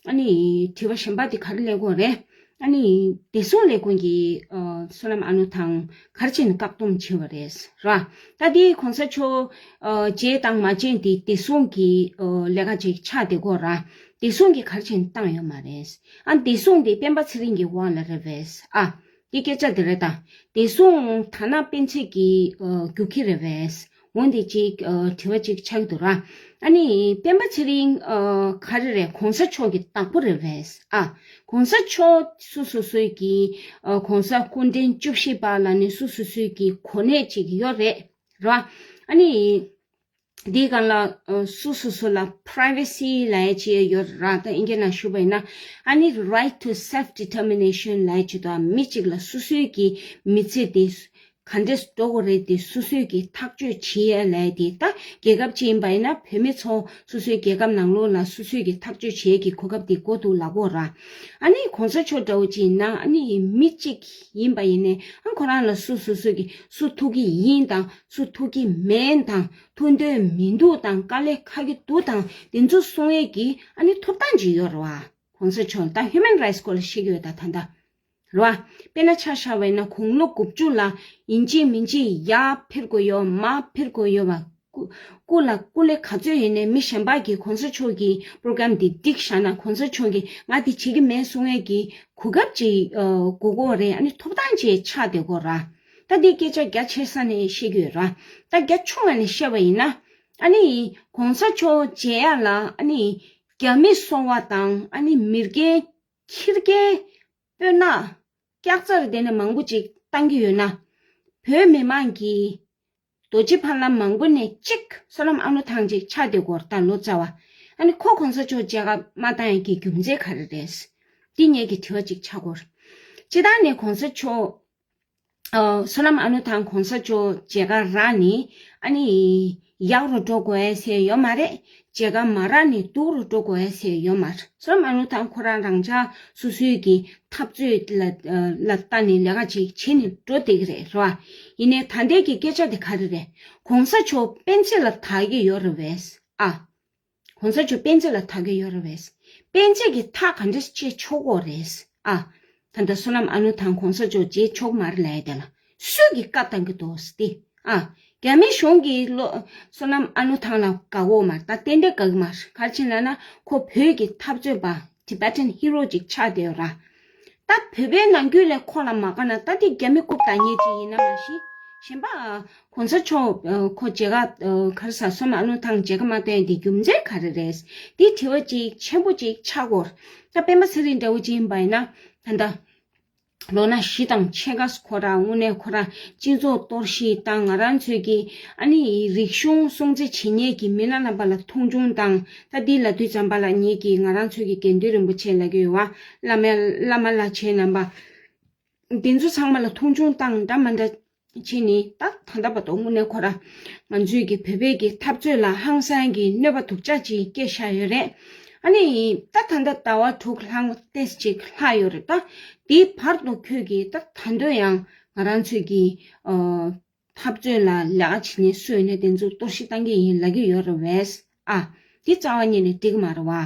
ཨ་ནི་དྲི་བ་གཞན་པ་འདི་ག་རེ་སླེབས་ཀྱི་ཡོད་རེད། ཨ་ནི་བདེ་སྲུང་ལས་ཁུངས་ཀྱིས་ཨ་བསོད་ནམས་ཨ་ལུ་ཐང་ག་རེ་བྱས་ནས་བཀག་སྡོམ་བྱས་པ་རེད་ར། ད་འདི་གོང་ས་མཆོག་ཨ་མཇལ་དང་མ་མཇལ་འདི་བདེ་སྲུང་གི་ཨ་ལས་ཀ་ཅིག་ཆགས་བསྡད་ཀྱི་ཡོད་ར། བདེ་སྲུང་གིས་ག་རེ་བྱས་ནས་བཏང་ཡོད་མ་རེད། ཨ་བདེ་སྲུང་དེ་སྤེན་པ་ཚེ་རིང་གི་དབང་ལ་རེད་པས། ཨ་འདི་སྐད་ཆ་དེ་རེད་ད། བདེ་སྲུང་ཐ་ན་སྤེན་ཚེ་གི་ཨ་རྒྱུག་ཁྱི་རེད་པས། འོན་ཏེ་ཅིག་ཨ་དྲི་བ་ཅིག་ཆགས་ཀྱི་འདུག་ར། ཨ་ནི་སྤེན་པ་ཚེ་རིང་ཨ་ག་རེ་རེད། གོང་ས་མཆོག་གི་བདག་པོ་རེད་པས། ཨ་གོང་ས་མཆོག་སོ་སོ་སོའི་གི་ཨ་གོང་ས་སྐུ་ཕྲེང་བཅུ་བཞི་པ་ལ་ནི་སོ་སོ་སོའི་གི་གོ་གནས་ཅིག་ཡོད་རེད་ར། ཨ་ནི་འདིའི་སྒང་ལ་ཨ་སོ་སོ་སོ་ལ་པ་རའི་ཝེ་སི་ལབ་ཡ་ཅིག་ཡོད་ར། ད་ཨིན་སྐད་ནང་ཞུ་བ་ཡིན་ན་ཨ་ནི་right to self determination ལབ་ཡ་ཅིག་འདུག་མི་གཅིག་ལ་སོ་སོའི་གི་མི་ཚེ་དེ་ ག་འདྲས་འགྲོ་དགོས་རེད་དེ་སོ་སོས་ཀྱི་ཐག་གཅོད་བྱེད་ཡས་ལས་དེ། ད་རྒྱལ་ཁབ་ཅིག་ཡིན་པ་ཡིན་ན་བོད་མི་ཚོ་སོ་སོའི་རྒྱལ་ཁབ་ནང་ལོགས་ལ་སོ་སོས་ཀྱི་ཐག་གཅོད་བྱེད་ཡས་ཀྱི་གོ་སྐབས་དེ་དགོས་འདུག་ལབ་དགོས་ར། ཨ་ནི་གོང་ས་མཆོག་འདྲ་བོ་ཅིག་ཡིན་ན། ཨ་ནི་མི་གཅིག་ཡིན་པ་ཡིན་ནའི་ཨ་ཁོ་རང་ལ་སུ་སོ་སོ་གི་སུ་ཐུག་གི་ཡིན་དང་སུ་ཐུག་གི་མིན་དང་ཐུག་འདོད་མི་འདུག་དང་དཀའ་ལས་ཁག་གི་འདུག་དང་དེ་ཚོ་གསུང་ཡས་ཀྱི་ཨ་ནི་ཐོབ་ཐང་ཅིག་ཡོད་རེད་བ། གོང་ས་མཆོག་ད་ཧིའུ་མན་རའིཊ་སྐོར་ལ་བཤད་ཀྱི་ཡོད་ད་ད་ལྟ། རེད་བ། དཔེར་ན་ཆ་བཞག་པ་ཡིན་ན་དགུང་ལོ་དགུ་བཅུ་ལ་ཡིན་གཅིག་མིན་གཅིག་ཡར་འཕུར་དགོས་ཡོད། མར་འཕུར་དགོས་ཡོད་བ། སྐུ་སྐུ་ལ་སྐུ་ལས་ག་ཚོད་ཡིན་ནའི་མི་གཞན་པ་གིས་གོང་ས་མཆོག་གི་པོ་རོ་གྷ་རམ་འདི་འགྲིག་བཞག་ན་གོང་ས་མཆོག་གིས་ང་འདི་བྱེད་ཀྱི་མེད་གསུང་ཡས་ཀྱི་གོ་སྐབས་ཅིག་ཨ་དགོས་ཀྱི་ཡོད་རེད། ཨ་ནི་ཐོབ་ཐང་ཅིག་ཆགས་བསྡད་ཀྱི་ཡོད་ར། ད་འདི་སྐད་ཆ་རྒྱ་ཆེ་ས་ནས་བཤད་ཀྱི་ཡོད་ར། ད་རྒྱ་ཆུང་བ་ནས་བཤད་པ་ཡིན་ན། ཨ་ནི་གོང་ས་མཆོག་མཇལ་ཡ་ལ་ཨ་ནི་རྒྱ་མི་སོང་བ་དང་ཨ་ནི་མི་རྒན་ཁྱི་རྒན་སྤོས་ནག་སྐྱག་རྫ་རེད། དེ་ནས་མང་པོ་ཅིག་བཏང་གི་ཡོད་ན། བོད་མི་མང་གིས་རྡོ་རྗེ་ཕ་ལམ་མང་པོ་ནས་གཅིག་བསོད་ནམས་ཨ་ནུ་ཐང་ཅིག་ཆགས་བསྡད་ཀྱི་ཡོད་རེད་ད་ལོ་ཙཱ་བ། ཨ་ནི་ཁོ་གོང་ས་མཆོག་མཇལ་ཁ་མ་བཏང་ཡག་གི་རྒྱུ་མཚན་ག་རེ་རེད། འདི་ངེད་ཀྱི་དྲི་བ་ཅིག་ཆགས་ཀྱི་ཡོད་རེད། སྤྱིར་བཏང་ནས་གོང་ས་མཆོག་ཨ་བསོད་ནམས་ཨ་ནུ་ཐང་གོང་ས་མཆོག་མཇལ་ཁ་རག་ནས་ཨ་ནི་ཡག་རུ་འགྲོ་དགོས་ཡ་ཟེར་ཡོད་མ་རེད། མཇལ་ཁ་མ་རག་ནས་སྡུག་རུ་འགྲོ་དགོས་ཡ་ཟེར་ཡོད་མ་རེད། བསོད་ནམས་ཨ་ནུ་ཐང་ཁོ་རང་རང་ཅག་སོ་སོའི་གི་འཐབ་རྩོད་ལ་ལ་ལྟ་ནས་ལས་ཀ་ཅིག་བྱེད་ནས་འགྲོ་བསྡད་ཀྱི་རེད་རེད་བ། ཡིན་ནའི་ད་ལྟའི་གི་སྐད་ཆ་དེ་ག་རེ་རེད། གོང་ས་མཆོག་སྤེན་ཚེ་ལ་དག་གི་ཡོད་རེད་བས་ཨ། གོང་ས་མཆོག་སྤེན་ཚེ་ལ་དག་གི་ཡོད་རེད་བས། སྤེན་ཚེ་གིས་ཐག་ག་འདྲས་བཅད་ཆོག་གོ་རེད་ཨ། ད་ལྟ་བསོད་ནམས་ཨ་ནུ་ཐང་གོང་ས་མཆོག་མཇལ་ཆོག་མ་རེད་ལབ་ཡ་དེ་ལ་སུས་ཀྱིས་བཀའ་བཏང་གི་འདུག་སྟེ་ཨ། རྒྱ་མི་གཞུང་གིས་ལོ་བསོད་ནམས་ཨ་ནུ་ཐང་ལ་དགའ་གོ་མ་རེད། ད་ཏན་ཏན་དགའ་གི་མ་རེད། ག་རེ་བྱས་ན་ན་ཁོ་བོད་ཀྱི་འཐབ་རྩོད་པ་Tibetan hero་ཅིག་ཆགས་བསྡད་ཡོད་ར། ད་བོད་པའི་ནང་ཁུལ་ལ་ཁོ་ལ་མ་དགའ་ན་ད་དེ་རྒྱ་མི་རྐུབ་བཏང་མཁན་ཅིག་ཡིན་ན་མ་གཞི། གཞན་པ་གོང་ས་མཆོག་ཁོ་མཇལ་ཁ་ག་རེ་ཟ་བསོད་ནམས་ཨ་ནུ་ཐང་མཇལ་ཁ་མ་བཏོན་དེ་རྒྱུ་མཚན་ག་རེ་རེད། འདི་དྲི་བ་ཅིག་ཆེན་པོ་ཅིག་ཆགས་ཀྱི་ཡོད་རེད། ད་སྤེན་པ་ཚེ་རིང་འདྲ་བོ་ཅིག་ཡིན་པ་ཡིན་ན་ད་ལྟ་ལོ་ན་བཞི་དང་ཕྱེད་ཀ་ཁོ་རང་དངོས་གནས་ཁོ་རང་སྤྱི་ཚོགས་གཏོར་བཤིག་བཏང་། ང་རང་ཚོའི་གི་ཨ་ནི་རིག་གཞུང་སྲུང་བརྩི་བྱེད་མཁན་གྱི་མི་སྣ་རྣམ་པ་ལ་མཐོང་ཆུང་བཏང་། ད་འདི་ལབ་དུས་ཙམ་པ་ལ་ངེད་ཀྱིས་ང་རང་ཚོའི་གི་དགེ་འདུན་རིན་པོ་ཆེ་ལབ་ཀྱི་ཡོད་བ། བླ་མ་བླ་མ་བླ་ཆེན་རྣམ་པ། དེ་ཚོ་ཚང་མ་ལ་མཐོང་ཆུང་བཏང་འདྲ་མི་འདྲ་བྱས་ནས་ད་ད་ལྟ་བར་དུ་དངོས་གནས་ཁོ་རང་ང་ཚོའི་གི་བོད་པའི་གི་འཐབ་རྩོད་ལ་ཧང་སང་གི་གནོད་པ་སྡུག་ཅག་ཅིག་སྐྱེལ་བཞག་ཡོད་རེད། ཨ་ནི་ད་ད་ལྟ་ཟླ་བ་དྲུག་ལྷག་ཏོག་ཙམ་ཅིག་ལྷག་ཡོད་རེད། ད་དེའི་བར་དུ་ཁྱོད་ཀྱིས་ད་ད་དུང་ཡང་ང་རང་ཚོའི་གི་ཨ་འཐབ་རྩོད་ལ་ལས་ཀ་བྱེད་མཁན་སུ་ཡིན་ནའི་དེ་ཚོ་གཏོར་བཤིག་བཏང་གི་ཡིན་ལབ་ཀྱི་ཡོད་རེད་བས། ཨ་དེ་རྩ་བ་ཉིད་ནས་འགྲིག་གི་མ་རེད་བ།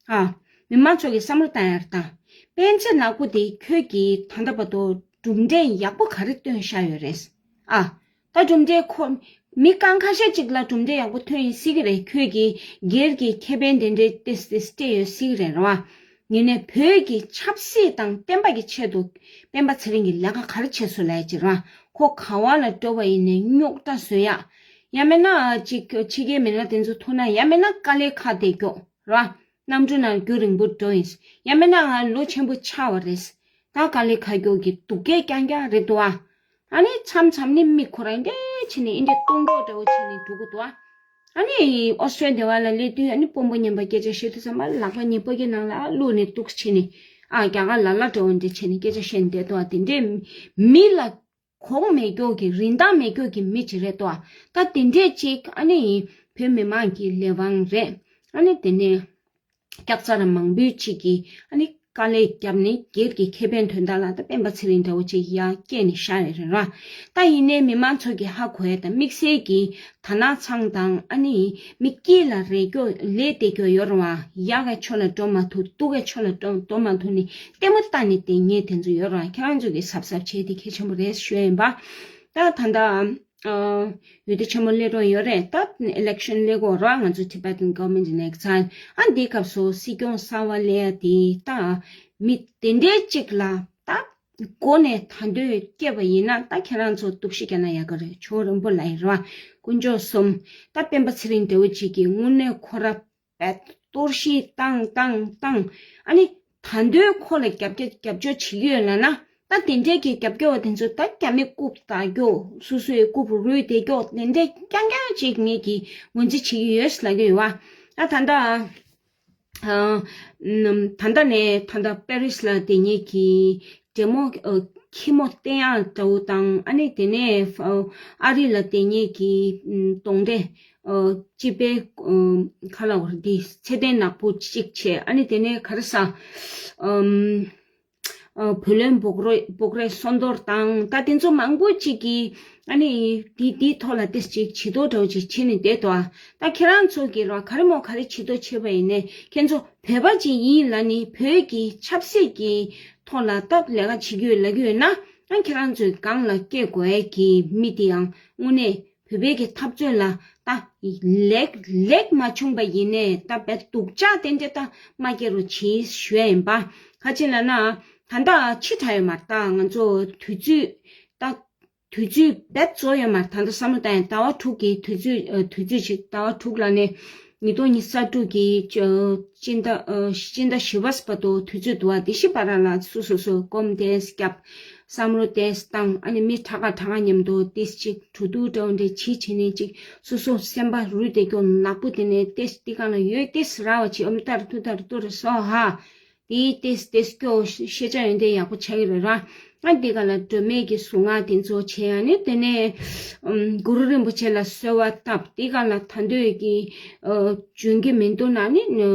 ཨ། མི་མང་ཚོ་གིས་བསམ་བློ་བཏང་ཡར་བཏང་། སྤེན་ཚེ་ནག་པོ་དེ་ཁྱོད་ཀྱིས་ད་ལྟ་བར་དུ་གྲུབ་འབྲས་ཡག་པོ་ག་རེ་བཏོན་བཞག་ཡོད་རེད། ཨ། ད་གྲུབ་འབྲས་ཁོ། མི་རྐང་ཁ་ཤས་ཅིག་ལ་གྲུབ་འབྲས་ཡག་པོ་ཐོན་ཡིན་སྲིད་ཀྱི་རེད། ཁྱོད་ཀྱིས་སྒེར་གྱི་ཁེ་ཕན་དེ་འདྲའི་ཏེ་ཏེ་སྤྲད་ཡོད་སྲིད་ཀྱི་རེད་རེད་བ། ཡིན་ནའི་བོད་ཀྱི་ཆབ་སྲིད་དང་བསྟན་པ་གི་ཆེད་དུ་སྤེན་པ་ཚེ་རིང་གིས་ལས་ཀ་ག་རེ་བྱས་སོང་ལབ་ཡ་ཅིག་རེད་བ། ཁོ་ག་བ་ལ་འགྲོ་བ་ཡིན་ནའི་རྙོག་དྲ་བཟོ་ཡ། ཡང་མིན་ན་ཅིག་ཕྱི་རྒྱལ་མི་སྣ་དེ་ཚོ་ཐུག་ན་ཡང་མིན་ན་དཀའ་ལས་ཁག་དེ་མགྱོགས། ར། གནམ་གྲུ་ནང་རྒྱུན་རིང་པོ་འགྲོ་ཡིན། ཡང་མིན་ན་ང་ལོ་ཆེན་པོ་ཆགས་པ་རེད། ད་དཀའ་ལས་ཁག་ཀྱོག་གི་སྡུག་སྐད་རྐྱང་རྐྱང་རེད་འདུག་ཨ། ཨ་ནི་མཚམས་མཚམས་ནི་མི་ཁོ་རང་འདྲ་བྱས་ནས་འདི་འདྲ་སྟོང་སྐྱོག་འདྲ་བོ་བྱས་ནས་འགྲོ་གི་འདུག་ཨ། ཨ་ནི་ཨོ་སི་ཀྲི་ཡ་ལ་སླེབས་དུས་ཨ་ནི་དཔོན་པོ་ངན་པ་སྐད་ཆ་བཤད་དུས་ཙམ་པ་ལག་པ་གཉིས་པོ་ཁའི་ནང་ལ་བླུགས་ནས་འདུག་བྱས་ནས། ཨ་རྒྱ་གར་ལ་ལ་འདྲ་བོ་འདྲ་བྱས་ནས་སྐད་ཆ་བཤད་ནས་བསྡད་འདུག་ཨ། དེ་འདྲས་མི་ལ། གོང་མེད་མགྱོགས་ཀྱི་རིན་ཐང་མེད་མགྱོགས་ཀྱི་མི་ཅིག་རེད་དོ། ད་དེ་འདྲས་ཅིག་ཨ་ནི་བོད་མི་མང་གི་ལས་དབང་རེད། ཨ་ནི་དེ་ནས་སྐྱག་རྫ་ར་མང་པོའི་ཅིག་གིས་ཨ་ནི་དཀའ་ལས་བརྒྱབ་ནས་སྒེར་གྱི་ཁེ་ཕན་དོན་དག་ལ་ད་སྤེན་པ་ཚེ་རིང་འདྲ་བོ་ཅིག་ཡར་སྐྱེལ་ནས་བཞག་ཡོད་རེད་ར། ད་ཡིན་ནའི་མི་མང་ཚོ་གི་ཧ་གོ་ཡ་ད་དམིགས་བསལ་གྱི་དར་ནག་ཚང་དང་ཨ་ནི་མི་དཀྱིལ་ལ་རེ་སྐྱོ་ལས་དེ་སྐྱོ་ཡོད་རེད་བ། ཡག་གི་ཕྱོགས་ལ་འགྲོ་མ་ཐུབ། སྡུག་གི་ཕྱོགས་ལ་འགྲོ་འགྲོ་མ་ཐུབ་ནས། ལྟད་མོ་ལྟ་ནས་བསྡད་མཁན་དེ་ཚོ་ཡོད་རེད། ཁྱེད་རང་ཚོ་གིས་གཟབ་གཟབ་བྱས་ཏེ་གལ་ཆེན་པོ་རེད་ཞུ་ཡ་ཡིན་པ། ད་ད་ལྟ་ཨ་འོས་བསྡུ་ཆེན་མོ་སླེབས་རོགས་ཡོད་རེད། ད་ཨི་ལེག་ཤན་སླེབས་དགོས་རེད། ང་ཚོ་Tibetan Government in Exile། ཨ་འདིའི་སྐབས་སུ་སྲིད་སྐྱོང་གསར་པ་སླེབས་ཡ་དེ་ད་མི་དེ་འདྲའི་གཅིག་ལ་ད་མགོ་ནས་ད་འདོད་སྐྱེས་པ་ཡིན་ན། ད་ཁྱེད་རང་ཚོ་གཏུག་བཤེར་བརྒྱབ་ན་ཡག་གི་རེད། ཇོ་བོ་རིན་པོ་ལགས་ཡིན་རེད་བ། དཀོན་མཆོག་གསུམ། ད་སྤེན་པ་ཚེ་རིང་འདྲ་བོ་ཅིག་གིས་དངོས་གནས་ཁོ་ར་བས་གཏོར་བཤིག་བཏང་བཏང་བཏང་། ཨ་ནི་ད་འདོད་ཁོ་ལ་རྒྱབ་སྐྱོར་རྒྱབ་སྐྱོར་བྱེད་ཀྱི་ཡོད་ལབ་ན། ད་དེ་འདྲས་ཀྱི་རྒྱབ་སྐྱོར་བ་དེ་ཚོ་ད་རྒྱ་མི་རྐུབ་བཏགས་སྐྱོ། སོ་སོའི་རྐུབ་རུས་བཏགས་སྐྱོ། དེ་འདྲས་རྐྱང་རྐྱང་ཅིག་ངེད་ཀྱིས་ངོས་འཛིན་བྱེད་ཀྱི་ཡོད་ལབ་ཀྱི་ཡོད་བ། ད་ད་ལྟ་ཨ་ད་ལྟ་ནས་ད་ལྟ་པེ་རིས་ལ་དེ་ཉིད་ཀྱི་ འདྲེ་མོ་ཨ་ཁྱི་མོ་བསྟན་ཡག་འདྲ་བོ་དང་། ཨ་ནི་དེ་ནས་ཨ་ཨ་རི་ལ་བསྡད་མཁན་གྱི་ཨམ་གདོན་འདྲེ་ཨ་སྤྱི་པའི་ཨ་ཁ་ལ་བར་འདི་ཚེ་བརྟན་ནག་པོ་གཅིག་བྱས། ཨ་ནི་དེ་ནས་ག་རེ་ཟ་ཨམ། ཨ་བུ་ལོན་སྦོག་རོ་སྦོག་རེས་སོན་རྡོར་དང་། ད་དེ་ཚོ་མང་པོ་ཅིག་གིས་ཨ་ནི་དེ་དེའི་ཐོག་ལ་ཏོག་ཙམ་ཅིག་བྱེད་དོ་འདྲ་བོ་ཅིག་བྱེད་ནས་བསྡད་འདུག་ཨ་ད་ཁྱེད་རང་ཚོ་གིས་ར་ག་རེ་མོ་ག་རེ་བྱེད་དོ་བྱས་པ་ཡིན་ནའི། ཁྱེད་ཚོ་བོད་པ་ཅིག་ཡིན་ལབ་ནས་བོད་ཀྱི་ཆབ་སྲིད་ཀྱི་ཐོག་ལ་ད་ལས་ཀ་བྱེད་ཀྱི་ཡོད་ལབ་ཀྱི་ཡོད་ན། ཨ་ཁྱེད་རང་ཚོའི་སྒང་ལ་སྐྱེ་དགོས་ཀྱི་མི་དེ་ཡང་དངོས་གནས་བོད་པའི་གི་འཐབ་རྩོད་ལ་ད་ལེགས་ལེགས་མ་བྱུང་པ་ཡིན་ནའི་ད་བས་སྡུག་ཅག་དེ་འདྲ་ད་མ་སྐྱེ་རོགས་བྱེད་ཞུ་ཡ་ཡིན་པ། ག་ཅི་ལབ་ན་ད་ལྟ་ཕྱི་དྲགས་ཡོད་མ་རེད། ད་ང་ཚོ་དུས་ཚོད་ད་དུས་ཚོད་བེད་རྫོགས་ཡོད་མ་རེད། ད་ལྟ་བསམ་བློ་བཏང་ཡ་ཟླ་བ་དྲུག་གི་དུས་ཚོད་ཨ་དུས་ཚོད་ཅིག་ཟླ་བ་དྲུག་ལ་ནས་ཉིས་སྟོང་ཉི་ཤུ་རྩ་དྲུག་གི་ཨ་སྤྱི་ཟླ་ཨ་སྤྱི་ཟླ་བཞི་པ་བར་དུ་དུས་ཚོད་འདུག་པ། དེ་བཞི་བར་ལ་སོ་སོ་སོ་སྒོམ་ཏོག་ཙམ་བརྒྱབ། བསམ་བློ་ཏོག་ཙམ་བཏང་། ཨ་ནི་མི་ཁྲ་ཁ་ཁྲ་ཁ་མཉམ་དུ་ཏོག་ཙམ་ཅིག་གྲོས་བསྡུར་འདྲ་བོ་འདྲ་བྱེད་བྱས་ནས་ཅིག་སོ་སོ་སེམས་པ་རུས་དེ་སྐྱོ་ནག་པོ་དེ་ནས་ཏོག་ཙམ་དེ་གང་ལ་ཡོད་ཏོག་ཙམ་ར་བ་བྱེད། ཨོམ་ཏར་ཐུ་ཏར་ཏུ་ར་སོ་ཧ། དེ་ཏོག་ཙམ་ཏོག་ཙམ་སྐྱོ་ཤེས་བྱ་ཡོན་ཏན་ཡག་པོ་ཆགས་ཀྱི་རེད་ར། ཨ་དེ་ག་ལ་སྒྲོལ་མའི་གི་གཟུངས་སྔགས་དེ་ཚོ་བྱས། ཨ་ནི་དེ་ནས་ཨམ་གུ་རུ་རིན་པོ་ཆེ་ལ་གསོལ་བ་བཏབ། དེ་ག་ལ་ད་འདོད་ཀྱི་ཨ་འཇོན་གྱི་མི་འདུག་ན་ནི་ཨ་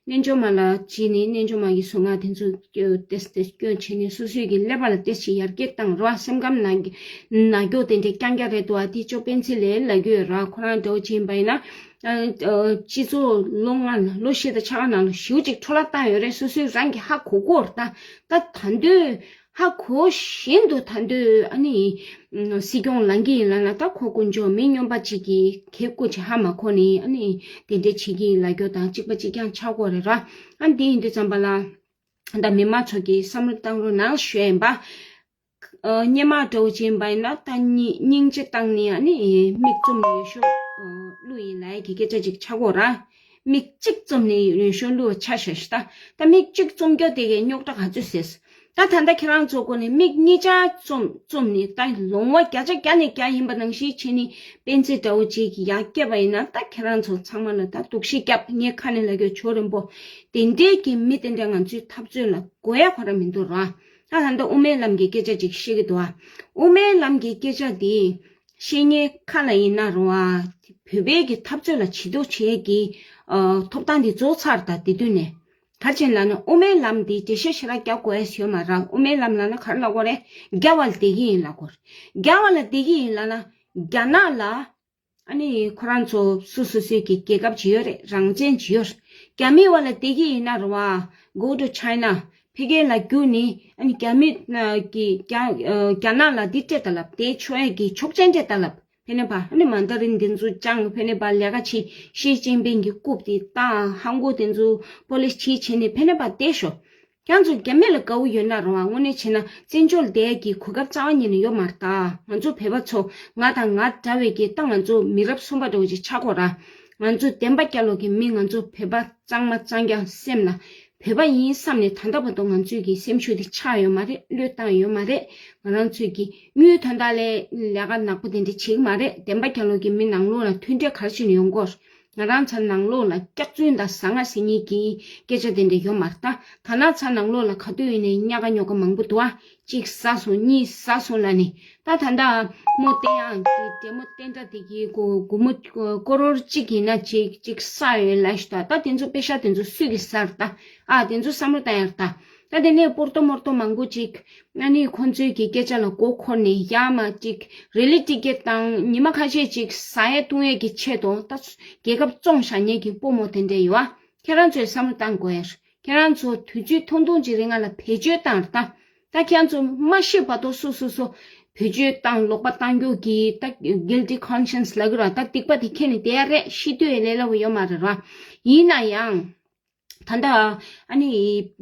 རྣལ་འབྱོར་མ་ལ་བྱས་ནས་རྣལ་འབྱོར་མ་གི་གཟུངས་སྔགས་དེ་ཚོ་སྐྱོ་ཏོག་ཙམ་ཏོག་ཙམ་སྐྱོ་བྱས་ནས་སོ་སོའི་གི་ཀླད་པ་ལ་ཏོག་ཙམ་ཡར་རྒྱས་བཏང་རོགས། སེམས་ཁམས་ན་ན་སྐྱོ་དེ་འདྲ་རྐྱང་རྐྱང་རེད་འདུག་པ། དེ་ཅོ་སྤེན་ཚེ་ལས་ལབ་ཀྱི་ཡོད་ར། ཁོ་རང་འདྲ་བོ་བྱས་པ་ཡིན་ན། ཨ་ཨ་སྤྱི་ཚོགས་ལོ་ལྔ་ལ་ལོ་བཞི་དང་ཕྱེད་ཀ་ནང་ལ་ཞེ་པོ་ཅིག་འཕྲོ་བརླག་བཏང་ཡོད་རེད། སོ་སོའི་རང་གིས་ཧ་གོ་གོ་རེད། ད་ད་ད་འདོད་ཧ་གོ་བཞིན་དུ་ད་འདོད་ཨ་ནི་ཨ་སྲིད་སྐྱོང་ལངས་ཀྱི་ཡིན་ལབ་ན། ད་ཁོ་དཀོན་མཆོག་མི་སྨྱོན་པ་ཅིག་གིས་ཁེ་སྐུ་ཅིག་ཧ་མ་གོ་ནས་ཨ་ནི་དེ་འདྲ་བྱེད་ཀྱི་ཡིན་ལབ་རྒྱུ་དང་གཅིག་པ་གཅིག་རྐྱང་ཆགས་ཀྱི་ཡོད་རེད་ར། ཨ་འདི་ཡིན་དུས་ཙམ་པ་ལ་ད་མི་མང་ཚོ་གིས་བསམ་བློ་བཏང་རོགས་གནང་ཞུ་ཡ་ཡིན་པ། ཨ་སྔོན་མ་འདྲ་བོ་བྱས་པ་ཡིན་ན་ད་སྙིང་སྙིང་རྗེ་བཏང་ནས་ཨ་ནི་མིག་བཙུམ་ནས་ཡོད་ཤོག་ཨ་གླུ་ཡིན་ལབ་ཡ་གི་སྐད་ཆ་ཅིག་ཆགས་ཀྱི་ཡོད་ར། མིག་གཅིག་བཙུམ་ནས་ཡོད་ཤོག་གླུ་ཆ་བཞག་ཤི། ད་ད་མིག་གཅིག་བཙུམ་རྒྱུ་དེ་གའི་རྙོག་དྲ་ག་ཚོད་སེལ། ད་ད་ལྟ་ཁྱེད་རང་ཚོ་སྒོ་ནས་མིག་གཉིས་ཆ་བཙུམ་བཙུམ་ནས་ད་ལོང་བ་བརྒྱ་ཆ་བརྒྱ་ནས་བརྒྱ་ཡིན་པ་ནང་བཞིན་བྱས་ནས་སྤེན་ཚེ་འདྲ་བོ་ཅིག་ཡར་བསྐྱལ་བ་ཡིན་ན། ད་ཁྱེད་རང་ཚོ་ཚང་མ་ལ་ད་སྡུག་ཤི་བརྒྱབ། ངས་ཁ་ནས་ལབ་རྒྱུ་ཆོ་རིན་པོ། དེ་འདྲའི་གི་མི་དེ་འདྲ་ང་ཚོའི་འཐབ་རྩོད་ལ་དགོས་ཡ་ཁོ་རང་མི་འདུག་ར། ད་ད་ལྟ་དབུ་མའི་ལམ་གྱི་སྐད་ཆ་ཅིག་བཤད་ཀྱི་འདུག་ཨ། དབུ་མའི་ལམ་གྱི་སྐད་ཆ་དེ་བཤད་མཁན་ཁ་ལ་ཡིན་ན་རུང་བ། བོད་པའི་གི་འཐབ་རྩོད་ལ་བྱེད་དོ་བྱེད་ཀྱི་ཨ་ཐོབ་ཐང་དེ་རྫོགས་ཚར། ད་དེ་དུས་ནས་ག་རེ་བྱས་ལབ་ན། དབུ་མའི་ལམ་དེ་འགྲེལ་བཤད་ཞེ་དྲག་རྒྱག་དགོས་ཡ་ཡོད་མ་རེད། དབུ་མའི་ལམ་ལབ་ན་ག་རེ་ལབ་དགོས་རེད། རྒྱ་བ་ལ་བསྡད་ཀྱི་ཡིན་ལབ་དགོས་རེད། རྒྱ་བ་ལ་བསྡད་ཀྱི་ཡིན་ལབ་ན་རྒྱ་ནག་ལ་ཨ་ནི་ཁོ་རང་ཚོ་སོ་སོ་སོའི་གི་རྒྱལ་ཁབ་ཅིག་ཡོད་རེད། རང་བཙན་ཅིག་ཡོད་རེད། རྒྱ་མི་བ་ལ་བསྡད་ཀྱི་ཡིན་ན་རུང་བ། Go to China. ཕ་གི་ལ་རྒྱུགས་ནས་ཨ་ནི་རྒྱ་མི་ནང་གི་རྒྱ་ཨ་རྒྱ་ནག་ལ་འདི་སྤྲད་ད་ལབ། དེ་ཆོག་ཡ་གི་ཆོག་མཆན་སྤྲད་ད་ལབ། ཕ་ནས་ཕར་ཨ་ནི་མན་ཌ་རིན་འདི་ཚོ་སྦྱངས། ཕ་ནས་ཕར་ལས་ཀ་བྱེད། ཞི་ཅིན་ཕིང་གི་རྐུབ་དེ་བཏང་། ཧང་གོ་དེ་ཚོ་པོ་ལིས་ཕྱིས་བྱས་ནས་ཕ་ནས་ཕར་བསྡད་ཤོག་ཁྱེད་ཚོ་རྒྱ་མི་ལ་དགའ་བོ་ཡོད་ན་རུང་བ། དངོས་གནས་བྱས་ན་བཙན་བྱོལ་བསྡད་ཀྱི་གོ་སྐབས་རྩ་བ་ཉིད་ནས་ཡོད་མ་རེད་ད། ང་ཚོ་བོད་པ་ཚོ་ང་དང་ང་འདྲ་བའི་གི་ད་ང་ཚོ་མི་རབས་གསུམ་པ་འདྲ་བོ་ཅིག་ཆགས་ཀྱི་ཡོད་ར། ང་ཚོ་བདེན་པ་རྒྱལ་ལོ་གི་མི། ང་ཚོ་བོད་པ་གཙང་མ་གཙང་རྐྱང་སེམས་ལ་བོད་པ་ཡིན་བསམ་ནས་ད་ལྟ་བར་དུ་ང་ཚོའི་གི་སེམས་ཤུགས་དེ་ཆག་ཡོད་མ་རེད། བློས་བཏང་ཡོད་མ་རེད། ང་རང་ཚོས་ཀྱི་དངུལ་དོན་དག་ལས་ལས་ཀ་ནག་པོ་དེ་འདྲ་བྱེད་ཀྱི་མ་རེད། བདེན་པ་རྒྱལ་ལོ་གི་མི་ནང་ལོགས་ལ་མཐུན་སྒྲིལ་ག་རེ་བྱས་ནས་ཡོང་གི་ཡོད། ང་རང་ཚོ་ནང་ལོགས་ལ་སྐྱག་རྫུན་དང་ཟ་ང་ཟེར་མཁན་གྱི་སྐད་ཆ་དེ་འདྲ་ཡོད་མ་རེད་ད། ད་ནག་ཚ་ནང་ལོགས་ལ་ག་དུས་ཡིན་ནའི་ཉག་ག་ཉོག་ག་མང་པོ་འདུག་ཨ། གཅིག་ཟ་སོང་གཉིས་ཟ་སོང་ལབ་ནས། ད་ད་ལྟ་མོ་བསྟན་ཡང་གི་འདྲེ་མོ་བསྟན་དགྲ་དེ་གི་སྒོ་སྒོར་མོ་ཀོ་རོར་གཅིག་ཡིན་ན་གཅིག་གཅིག་ཟ་ཡོད་ལབ་ཤག་ད། ད་དེ་ཚོ་པེ་ཤག་དེ་ཚོ་སུས་གི་ཟ་རེད་ད། ཨ་དེ་ཚོ་བསམ་བློ་བཏང་ཡ་རེད་ད། ད་དེ་ནས་པོར་ཏོ་མོར་ཏོ་མང་པོ་ཅིག་ཨ་ནི་ཁོང་ཚོའི་གི་སྐད་ཆ་ལ་མགོ་འཁོར་ནས་ཡར་མར་ཅིག་རི་ལི་ཊི་ཀེཊ་དང་ཉི་མ་ཁ་ཤས་ཅིག་ཟ་ཡ་བཏུང་ཡ་གི་ཆེད་དུ་ད་རྒྱལ་ཁབ་བཙོང་བཞག་མཁན་གྱི་སྤོ་མོ་དེ་འདྲ་ཡོད་ཨ། ཁྱེད་རང་ཚོས་བསམ་བློ་བཏང་དགོས་ཡ་རེད། ཁྱེད་རང་ཚོ་དུས་ཚོད་ཐུང་ཐུང་ཅིག་རིང་ལ་བེད་སྤྱོད་བཏང་རེད་ད། ད་ཁྱེད་རང་ཚོ་མ་ཤི་བར་དུ་སོ་སོ་སོ་བེད་སྤྱོད་བཏང་ལོག་པ་བཏང་རྒྱུ་གི་ད་guilty conscience ལབ་ཀྱི་ར། ད་སྡིག་པ་དེ་ཁྱེར་ནས་བསྡད་ཡ་རེད། ཤི་དུས་ལས་སླ་པོ་ཡོད་མ་རེད་ར། ཡིན་ན་ཡང་། ད་ལྟ་ཨ་ནི་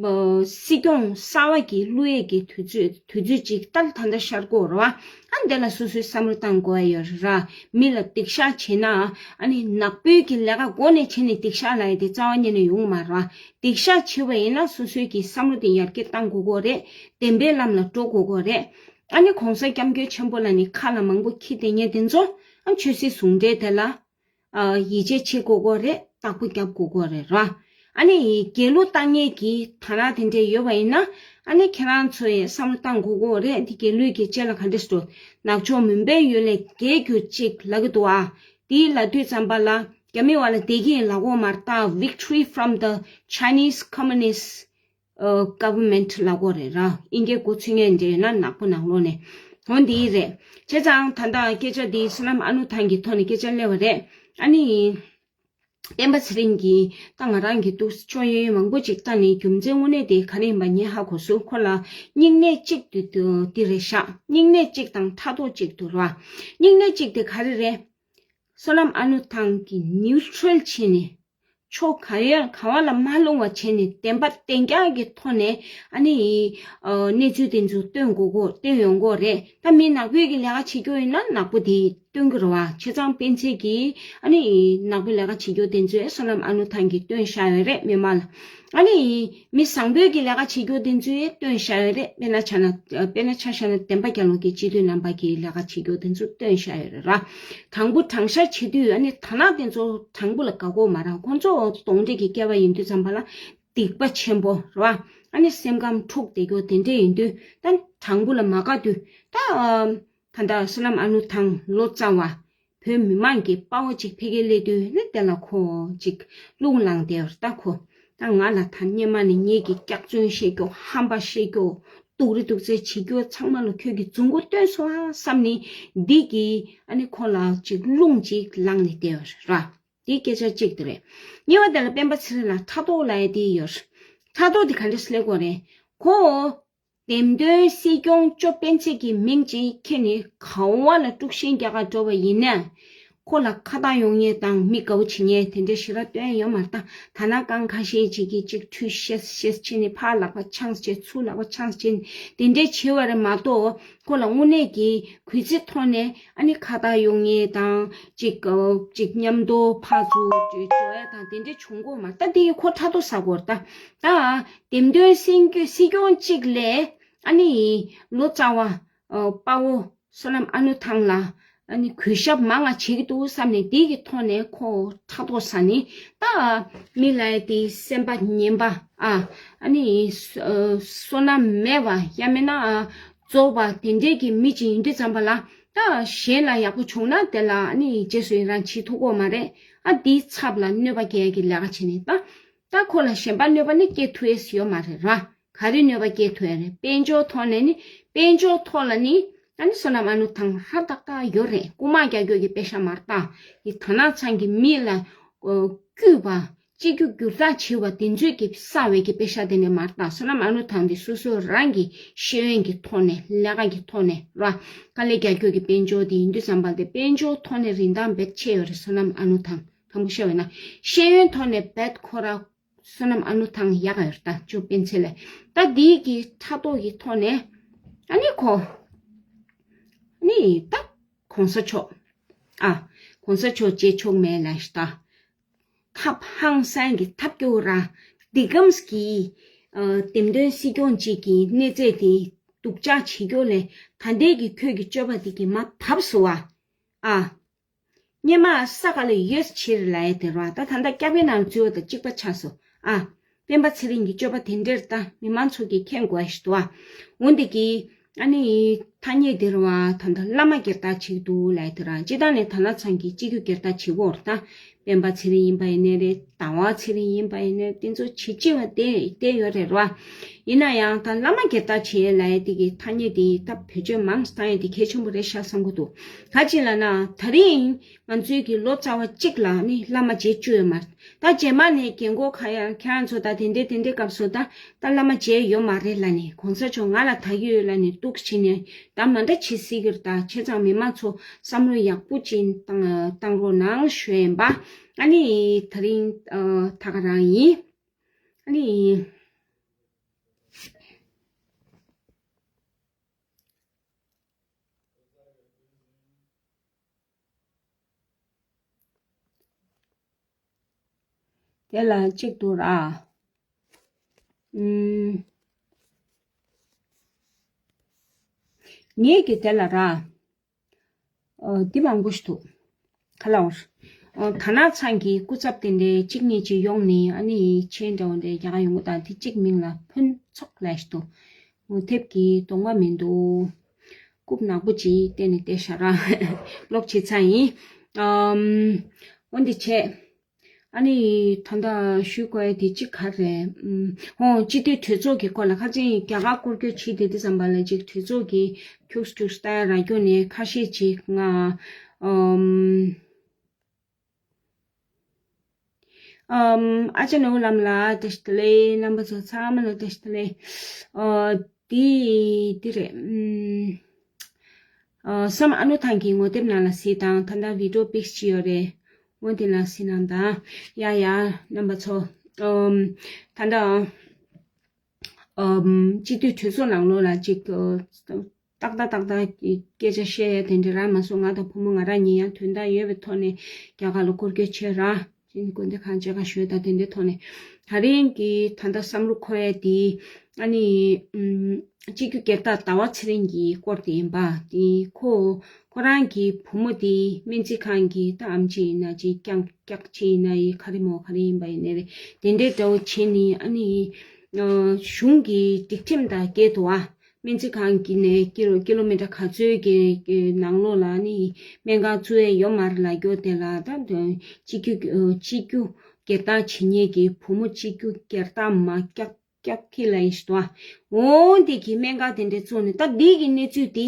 ཨ་སྲིད་སྐྱོང་གསར་པ་གི་བླུ་ཡས་ཀྱི་དུས་ཚོད་དུས་ཚོད་ཅིག་ད་ད་ལྟ་ཤར་གྱི་ཡོད་རེད་བ། ཨ་འདི་ལ་སོ་སོའི་བསམ་བློ་བཏང་དགོས་ཡ་ཡོད་རེད་ར། མི་ལ་སྡིག་བཤགས་བྱེད་ན་ཨ་ནི་ནག་པོའི་གི་ལས་ཀ་འགོ་ནས་བྱས་ནས་སྡིག་བཤགས་ལབ་ཡ་དེ་རྩ་བ་ཉིད་ནས་ཡོང་གི་མ་རེད་བ། སྡིག་བཤགས་བྱེད་པ་ཡིན་ན་སོ་སོའི་གི་བསམ་བློ་དེ་ཡར་རྒྱས་བཏང་དགོས་ཀྱི་རེད། བདེན་པའི་ལམ་ལ་འགྲོ་དགོས་ཀྱི་རེད། ཨ་ནི་གོང་ས་སྐྱབས་མགོན་ཆེན་པོ་ལ་ནི་ཁ་ལ་མང་པོ་འཁྱེར་བསྡད་མཁན་དེ་ཚོ་ཨ་ཆོས་སྲིད་ཟུང་འབྲེལ་དེ་ལ། ཨ་ཡིད་ཆེས་བྱེད་དགོས་ཀྱི་རེད། བདག་པོ་རྒྱབ་དགོས་ཀྱི་རེད་ར། ཨ་ནི་རྒྱལ་གླུ་བཏང་མཁན་གྱི་ཐ་ན་དེ་འདྲས་ཡོད་པ་ཡིན་ན། ཨ་ནི་ཁྱེད་རང་ཚོ་ཡི་བསམ་བློ་བཏང་དགོས་ཀྱི་རེད། འདི་རྒྱལ་ལུས་ཀྱི་ལྕེ་ལ་ག་འདྲ་ཞིག་འདུག་ནག་ཕྱོགས་མུན་པའི་ཡུལ་ལས་རྒྱལ་གྱུར་ཅིག་ལབ་ཀྱི་འདུག་ཨ། དེ་ལབ་དུས་ཙམ་པ་ལ་རྒྱ་མི་བ་ལ་བདེ་སྐྱིད་ལབ་ཀྱི་ཡོད་མ་རེད་ད། Victory from the Chinese Communist ཨ། government ལབ་ཀྱི་ཡོད་རེད་ར། ཨིན་སྐད་གོ་ཚོད་མཁན་འདྲ་ཡོད་ན་ནག་པོ་ནང་ལོགས་ནས། འོ་འདི་རེད། བྱས་ཙང་ད་ལྟ་སྐད་ཆ་འདི་བསོད་ནམས་ཨ་ནུ་ཐང་གི་ཐོག་ནས་སྐད་ཆ་སླེབས་པ་རེད། ཨ་ནི། སྤེན་པ་ཚེ་རིང་གིས་ད་ང་རང་གི་འདུག་སེ་སྐྱོན་ཡོན་མང་པོ་ཅིག་བལྟས་ནས་རྒྱུ་མཚན་དངོས་གནས་དེ་ག་རེ་ཡིན་པ་ངས་ཧ་གོ་སོང་། ཁོ་ལ་སྙིང་ནད་གཅིག་དེ་དེ་རེད་ཤག་སྙིང་ནད་གཅིག་དང་ཕྲག་དོག་གཅིག་འདུག་ར། སྙིང་ནད་གཅིག་དེ་ག་རེ་རེད། བསོད་ནམས་ཨ་ནུ་ཐང་གིས་ནིའུ་ཊྲལ་བྱས་ནས། ཕྱོགས་ག་ཡ་ག་བ་ལ་མ་ལྷུང་བ་བྱས་ནས་བདེན་པ་བདེན་རྐྱང་གི་ཐོག་ནས་ཨ་ནི། ཨ། གནས་ཚུལ་དེ་ཚོ་སྟོན་དགོས་གོ་སྟོན་ཡོང་གོ་རེད། ད་མི་ནག་པོའི་གི་ལས་ཀ་བྱེད་རྒྱུ་ཡིན་ན་ནག་པོ་དེ་སྟོན་གི་རེད་བ། བྱས་ཙང་སྤེན་ཚེ་གིས་ཨ་ནི་ནག་པོའི་ལས་ཀ་བྱེད་རྒྱུ་དེ་ཚོ་བསོད་ནམས་ཨ་ནུ་ཐང་གིས་སྟོན་བཞག་ཡོད་རེད་མི་མང་ལ། ཨ་ནི་མི་བཟང་པོའི་གི་ལས་ཀ་བྱེད་རྒྱུ་དེ་ཚོ་སྟོན་བཞག་ཡོད་རེད། དཔེར་ན་ཆ་ན་དཔེར་ན་ཆ་བཞག་ན་བདེན་པ་རྒྱལ་ལོ་གི་སྤྱི་འཐུས་རྣམ་པ་གི་ལས་ཀ་བྱེད་རྒྱུ་དེ་ཚོ་སྟོན་བཞག་ཡོད་རེད་ར། དྲང་པོ་དྲང་བཞག་བྱེད་དུས་ཨ་ནི་དར་ནག་དེ་ཚོ་དྲང་པོ་ལ་དགའ་གོ་མ་ར། ཁོང་ཚོ་གདོན་འདྲེ་གི་སྐྱེ་བ་ཡིན་དུས་ཙམ་པ་ལ་སྡིག་པ་ཆེན་པོ་ར། ཨ་ནི་སེམས་ཁམས་འཁྲུགས་བསྡད་རྒྱུ་དེ་འདྲ་ཡིན་དུས་ད་དྲང་པོ་ལ་མ་དགའ་དུས་ད། ད་ལྟ་བསོད་ནམས་ཨ་ནུ་ཐང་ལོ་ཙཱ་བ་བོད་མི་མང་གི་དཔའ་བོ་ཅིག་ཕ་གིར་སླེབས་དུས་ནི་དེ་ལ་ཁོ་ཅིག་རླུང་ལངས་བསྡད་པ་རེད་ད་ཁོ། ད་ང་ལ་ད་སྔོན་མ་ནས་ངེད་ཀྱི་སྐྱག་རྫུན་བཤད་རྒྱུ་ཧམ་པ་བཤད་རྒྱུ་སྡུག་རུ་སྡུག་ཚད་བྱེད་རྒྱུ་ཚང་མ་ལ་ཁྱོད་ཀྱིས་རྫུན་མགོ་བཏོན་སོང་ཨ་བསམ་ནས་འདི་གིས་ཨ་ནི་ཁོ་ལ་ཅིག་རླུང་ཅིག་ལངས་ནས་བསྡད་པ་རེད། འདི་སྐད་ཆ་གཅིག་དེ་རེད། གཉིས་པ་དེ་ལ་སྤེན་པ་ཚེ་རིང་ལ་ཕྲག་དོག་ལབ་ཡ་དེ་ཡོད་རེད། ཕྲག་དོག་དེ་ག་འདྲ་སེ་སླེབས་ཀྱི་ཡོད་རེད། ཁོ། འདེམས་ཐོན་སྲིད་སྐྱོང་ཅོ་སྤེན་ཚེ་གི་མིང་ཅིག་ཁྱེར་ནས་ག་བ་ལ་དཀྲུག་ཤིང་རྒྱག་ག་འགྲོ་བ་ཡིན་ན། ཁོ་ལ་ཁ་བཏགས་ཡོང་མཁན་དང་མི་དགའ་བོ་བྱེད་མཁན་དེ་འདྲའི་ཞེ་དྲག་སྟོན་ཡོད་མ་རེད་ད། ད་ནང་གང་ཁ་ཤས་ཅིག་གིས་ཅིག་ཁྲུས་ཤེས་ཤེས་བྱས་ནས་ཕར་ལག་པ་འཆང་བྱས་ཚུར་ལག་པ་འཆང་བྱས་ནས་དེ་འདྲའི་བྱེད་པ་རེད་མ་གཏོགས། ཁོ་ལ་དངོས་གནས་ཀྱི་གུས་བརྩི་ཐོག་ནས་ཨ་ནི་ཁ་བཏགས་ཡོང་མཁན་དང་ཅིག་ཅིག་མཉམ་དུ་ཕར་ཚུར་འགྲོ་ཡ་དང་དེ་འདྲ་བྱུང་གི་ཡོད་མ་རེད་ད། དེ་ཡིས་ཁོ་ཕྲག་དོག་ཟ་གི་ཡོད་རེད་ད། ད། འདེམས་ཐོན་སྲིད་སྐྱོང་སྲིད་སྐྱོང་གཅིག་ལས་ཨ་ནི་ལོ་ཙཱ་བ་ཨ་དཔའ་བོ་བསོད་ནམས་ཨ་ནུ་ཐང་ལ་ཨ་ནི་གུས་ཞབས་མང་ང་བྱེད་ཀྱི་འདུག་བསམ་ནས་དེ་གི་ཐོག་ནས་ཁོ་ཕྲག་དོག་ཟ་ནི་ད། མི་ལ་དེ་སེམས་པ་ངན་པ་ཨ་ཨ་ནི་བསོད་ནམས་མེད་པ་ཡང་མིན་ན་ཨ་རྫོགས་པ་དེ་འདྲའི་གི་མི་ཅིག་ཡིན་དུས་ཙམ་པ་ལ་ད་གཞན་ལ་ཡག་པོ་བྱུང་ན་དེ་ལ་ཨ་ནི་རྗེས་སུ་ཡི་རང་བྱེད་ཐུབ་ཀྱི་ཡོད་མ་རེད། ཨ་དེའི་ཚབ་ལ་གནོད་པ་སྐྱེལ་ཡ་གི་ལས་ཀ་བྱེད་ནི་ད། ད་ཁོ་ལ་གཞན་པ་གནོད་པ་ནི་སྐྱེལ་ཐུབ་ཡས་ཡོད་མ་རེད་ར། ག་རེ་གནོད་པ་སྐྱེལ་ཐུབ་ཡ་རེད། དཔལ་འབྱོར་ཐོག་ནས་ནི་དཔལ་འབྱོར་ཐོག་ལ་ནི་ཨ་ནི་བསོད་ནམས་ཨ་ནུ་ཐང་ཧ་ཏག་ཏག་ཡོད་རེད། རྐུ་མ་རྒྱག་རྒྱུ་གི་པེ་ཤ་མ་རེད་ད། ཡི་དར་ནག་ཚང་གི་མི་ལ་ཨོ་བརྒྱུད་པ་སྤྱི་རྒྱུ་བསྒྱུར་བདག་བྱེད་པ་དེ་ཚོས་ཀྱི་བསགས་པའི་གི་པེ་ཤ་དེ་ནི་མ་རེད་ད། བསོད་ནམས་ཨ་ནུ་ཐང་དེ་སོ་སོ་རང་གི་ཤེས་ཡོན་གྱི་ཐོག་ནས་ལས་ཀ་གི་ཐོག་ནས་ར་དཀའ་ལས་རྒྱག་རྒྱུ་གི་དཔལ་འབྱོར་དེ་ཡིན་དུས་ཙམ་པ་དེ་དཔལ་འབྱོར་ཐོག་ནས་རིན་ཐང་རྦད་ཆེ་ཡོད་རེད། བསོད་ནམས་ཨ་ནུ་ཐང་། དྲང་པོ་བཤད་པ་ཡིན་ན། ཤེས་ཡོན་ཐོག་ནས་རྦད་ཁོ་ར་བསོད་ནམས་ཨ་ནུ་ཐང་ཡག་ཡོད་རེད་ད་ཅོ་སྤེན་ཚེ་ལས། ད་འདི་གི་ཕྲག་དོག་གི་ཐོག་ནས་ཨ་ནི་ཁོ་ནི་ད་གོང་ས་མཆོག་ཨ་གོང་ས་མཆོག་བྱེད་ཆོག་མེད་ལབ་ཤག་ད། ཐབས་ཧང་སང་གི་ཐབས་སྐྱོ་ར་འདི་གམ་གི་ཨ་འདེམས་ཐོན་སྲིད་སྐྱོང་གཅིག་གི་གནས་ཚད་དེ་སྡུག་ཅག་བྱེད་རྒྱུ་ལས་ད་ལྟའི་གི་ཁྱོད་ཀྱི་སྤྱོད་པ་དེ་གི་མ་བབས་སོང་བ་ཨ། སྔོན་མ་ས་ག་ལ་ཡོད་ཕྱིར་ལབ་ཡ་དེ་རེད་བ། ད་ད་ལྟ་སྐྱབས་མགོན་ནང་འཛུལ་བ་དང་གཅིག་པ་ཆགས་སོང་ཨ། སྤེན་པ་ཚེ་རིང་གི་སྤྱོད་པ་དེ་འདྲར་ད་མི་མང་ཚོ་གིས་མཁྱེན་དགོས་ཞིག་འདུག་ཨ། འོན་ཏེ་གི་ཨ་ནི་ཐ་སྙད་དེ་རེད་བ། ད་ལྟ་བླ་མ་སྒེར་བདག་བྱེད་ཀྱི་འདུག་ལབ་ཡ་དེ་ར། སྤྱིར་བཏང་ནས་དར་ནག་ཚང་གིས་སྤྱི་རྒྱུ་སྒེར་བདག་བྱེད་ཀྱི་ཡོད་རེད་ད། སྤེན་པ་ཚེ་རིང་ཡིན་པ་ཡིན་ནའི་རེད། ཟླ་བ་ཚེ་རིང་ཡིན་པ་ཡིན་ནའི་དེ་ཚོ་བྱེད་ཀྱི་ཡོད་བསྡད་ཡོད་རེད་ར། ཡིན་ན་ཡང་ད་བླ་མ་སྒེར་བདག་བྱེད་ལབ་ཡ་དེ་གི་ཐ་སྙད་དེ་ད་བེད་སྤྱོད་མང་ཙམ་བཏང་ཡ་དེ་གལ་ཆེན་པོ་རེད་ཤག་བསམ་གྱི་འདུག་ག་ཅི་ལབ་ན་ད་རིང་ང་ཚོའི་གི་ལོ་ཙཱ་བ་གཅིག་ལ་ནི་བླ་མ་མཇལ་བཅུག་ཡོད་མ་རེད། ད་རྗེས་མ་ནས་རྒན་གོག་ཁ་ཡ་ཁྱེད་རང་ཚོ་ད་དེ་འདྲའི་དེ་འདྲའི་སྐབས་སུ་ད་ད་བླ་མ་མཇལ་ཡོད་མ་རེད་ལབ་ནས་གོང་ས་མཆོག་ང་ལ་ད་གི་ཡོད་ལབ་ནས་འདུག་བྱས་ནས་ད་མ་འདྲ་བྱེད་སྲིད་གི་རེད། ད་བྱས་ཙང་མི་མང་ཚོ་བསམ་བློ་ཡག་པོ་ཅིག་བཏང་བཏང་རོགས་གནང་ཞུ་ཡིན་པ། ཨ་ནི་ད་རིང་ཨ་ད་ག་རང་ཡིན། ཨ་ནི། དེ་ལ་གཅིག་འདུག་ར། ཨུམ། ངེད་ཀྱི་དེ་ལ་ར། ཨོ། འདི་མང་པོ་ཞིག་འདུག་ག་ལ་འོར། ཨོ། དར་ནག་ཚང་གི་སྐུ་ཚབ་དེ་འདྲའི་གཅིག་གཉིས་ཅིག་ཡོང་ནས་ཨ་ནི་མཆན་འདྲ་བོ་འདྲ་རྒྱག་ག་ཡོང་གི་དང་དེ་གཅིག་མིང་ལ་ཕུན་ཚོགས་ལབ་ཞིག་འདུག་ངོ་དེབ་ཀྱི་གདོང་པ་མི་འདུག་རྐུབ་ནག་པོ་ཅིག་བསྟན་ནས་བསྡད་ཤག་ར། ཀློག་བྱེད་ཚར་ཡིན། ཨམ། འོན་ཏེ་བྱས། ཨ་ནི་ད་ལྟ་ཞུ་དགོས་ཡ་དེ་གཅིག་ག་རེད། ཨམ། ཧོ། སྤྱི་འཐུས་གྲོས་ཚོགས་ཀྱི་སྐོར་ལ་ཁ་ཅིག་རྒྱ་གར་སྐོར་སྐྱོད་བྱེད་དེ་དུས་ཙམ་པ་ལ་ཅིག་གྲོས་ཚོགས་ཀྱི་ཁྱུགས་ཁྱུགས་ལྟ་ཡ་རག་རྒྱུ་ནས་ཁ་ཤས་ཅིག་ང་། ཨམ། ཨམ། ཨ་ཅག་ནོར་བུ་ལགས་ལ་བཀྲ་ཤིས་བདེ་ལེགས། རྣམ་པ་ཚོ་ཚང་མ་ལ་བཀྲ་ཤིས་བདེ་ལེགས། ཨ། འདི་འདི་རེད། ཨམ། ཨ། བསམ་ཨ་ནུ་ཐང་གི་ངོ་དེབ་ནང་ལ་གཟིགས་དང་། ད་ལྟ་བི་ཌིའོ་པིག་ཅིག་ཡོད་རེད། འོ་དེ་ལ་གཟིགས་གནང་དང་། ཡ་ཡ། རྣམ་པ་ཚོ། ཨམ། ད་ལྟ། ཨམ། སྤྱི་འཐུས་གྲོས་ཚོགས་ནང་ལོགས་ལ་ཅིག་ཏག་ཏག་ཏག་ཏག་སྐད་ཆ་བཤད་ཡ་དེ་འདྲ་རག་མ་སོང་། ང་དང་བུ་མོ་ང་རང་གཉིས་ཡང་དོན་དག་ཡོད་པའི་ཐོག་ནས་རྒྱ་གར་ལ་སྐོར་སྐྱོད་བྱས་ར། ཅིག་དགོན་སྡེ་ཁག་མཇལ་ཁ་ཞུས་དང་དེ་འདྲའི་ཐོག་ནས། ད་རིང་གི་ད་ལྟ་བསམ་བློ་འཁོར་ཡ་དེ། ཨ་ནི། ཨམ། སྤྱི་འཐུས་སྒེར་བདག་ཟླ་བ་ཚེ་རིང་གི་སྐོར་དེ་ཡིན་པ། དེ་ཁོ་ཁོ་རང་གི་བུ་མོ་དེ་སྨན་རྩིས་ཁང་གི་ད་ཨེམ་ཆི་ཡིན་ན་ཅིག་རྐྱང་སྐྱག་ཆེ་ཡིན་ན་ཡི་ག་རེ་མོ་ག་རེ་ཡིན་པ་ཡིན་ནའི་རེད། དེ་འདྲའི་འདྲ་བོ་བྱས་ནས། ཨ་ནི། ཨ། གཞུང་གི་སྒྲིག་ཁྲིམས་དང་འགལ་འདུག་ཨ། སྨན་རྩིས་ཁང་གི་ནས་ཀི་ལོ་ཀི་ལོ་མི་ཊར་ག་ཚོད་ཀྱི་ནང་ལོགས་ལ་ནི་སྨན་ཁང་བཙུགས་ཡས་ཡོད་མ་རེད་ལབ་རྒྱུ་དེ་ལ། ད་དོན་སྤྱི་འཐུས་སྤྱི་འཐུས་སྒེར་བདག་བྱེད་མཁན་གྱི་བུ་མོ་སྤྱི་འཐུས་སྒེར་བདག་མ་སྐྱག་སྐྱག་ཁྱི་ལ་ཡིན་ཞིག་འདུག་ཨ། འོ་འདི་གི་སྨན་ཁང་དེ་འདྲ་བཙུགས་ནས། ད་འདི་གི་གནས་ཚུལ་དེ་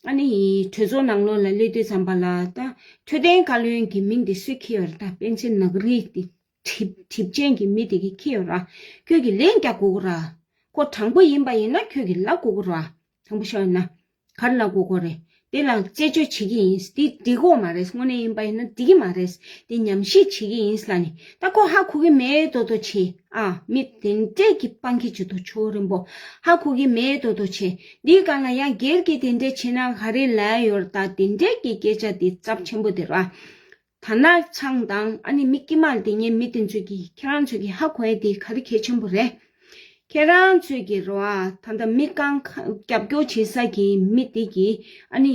ཨ་ནི་གྲོས་ཚོགས་ནང་ལོགས་ལ་སླེབས་དུས་ཙམ་པ་ལ། ད་འཕྲོད་བསྟེན་བཀའ་བློན་གྱི་མིང་དེ་སུས་འཁྱེར་ཡོད་རེད། ད་པཎ་ཆེན་ནག་རིལ་དེ། གྲིབ་གྲིབ་ཅན་གྱི་མི་དེ་གིས་འཁྱེར་ཡོད་ར། ཁྱོད་ཀྱིས་ལན་རྒྱག་དགོས་ཀྱི་ར། ཁོ་དྲང་པོ་ཡིན་པ་ཡིན་ན་ཁྱོད་ཀྱིས་ལབ་དགོས་ཀྱི་ར། དྲང་པོ་ཤོད་ན། ག་རེ་ལབ་དགོས་ཀྱི་རེད། དེ་ལ་རྩད་གཅོད་བྱེད་ཀྱི་ཡིན། དེ་འགྲིག་གི་མ་རེད། དངོས་གནས་ཡིན་པ་ཡིན་ན་འགྲིག་གི་མ་རེད། དེ་ཉམས་ཞིབ་བྱེད་ཀྱི་ཡིན་ལབ་ནས། ད་ཁོ་ཧ་གོ་གི་མེད་མདོག་མདོག་བྱེད། ཨ། མི་དེ་འདྲས་ཀྱི་སྤང་ཁྱི་བྱེད་དོ། ཆོ་རིན་པོ། ཧ་གོ་གི་མེད་མདོག་མདོག་བྱེད། འདིའི་སྒང་ལ་ཡང་སྒེར་གྱི་དེ་འདྲས་བྱེད་ན་ག་རེ་ལབ་ཡོད་རེད། ད་དེ་འདྲས་ཀྱི་སྐད་ཆ་དེ་ཚབས་ཆེན་པོ་དེ་ར། དར་ནག་ཚང་དང་ཨ་ནི་མི་དཀྱུས་མ་ལ་དེ་ཉེ་མི་དེ་ཚོས་ཀྱིས། ཁྱེད་རང་ཚོས་ཀྱིས་ཧ་གོ་ཡ་དེ་ག་རེ་གལ་ཆེན་པོ་རེད། ཁྱེད་རང་ཚོས་ཀྱིས་རོ་ཨ། ད་ལྟ་མི་རྐང་ཁ་རྒྱབ་སྐྱོར་བྱེད་ས་གི་མི་དེ་གིས་ཨ་ནི་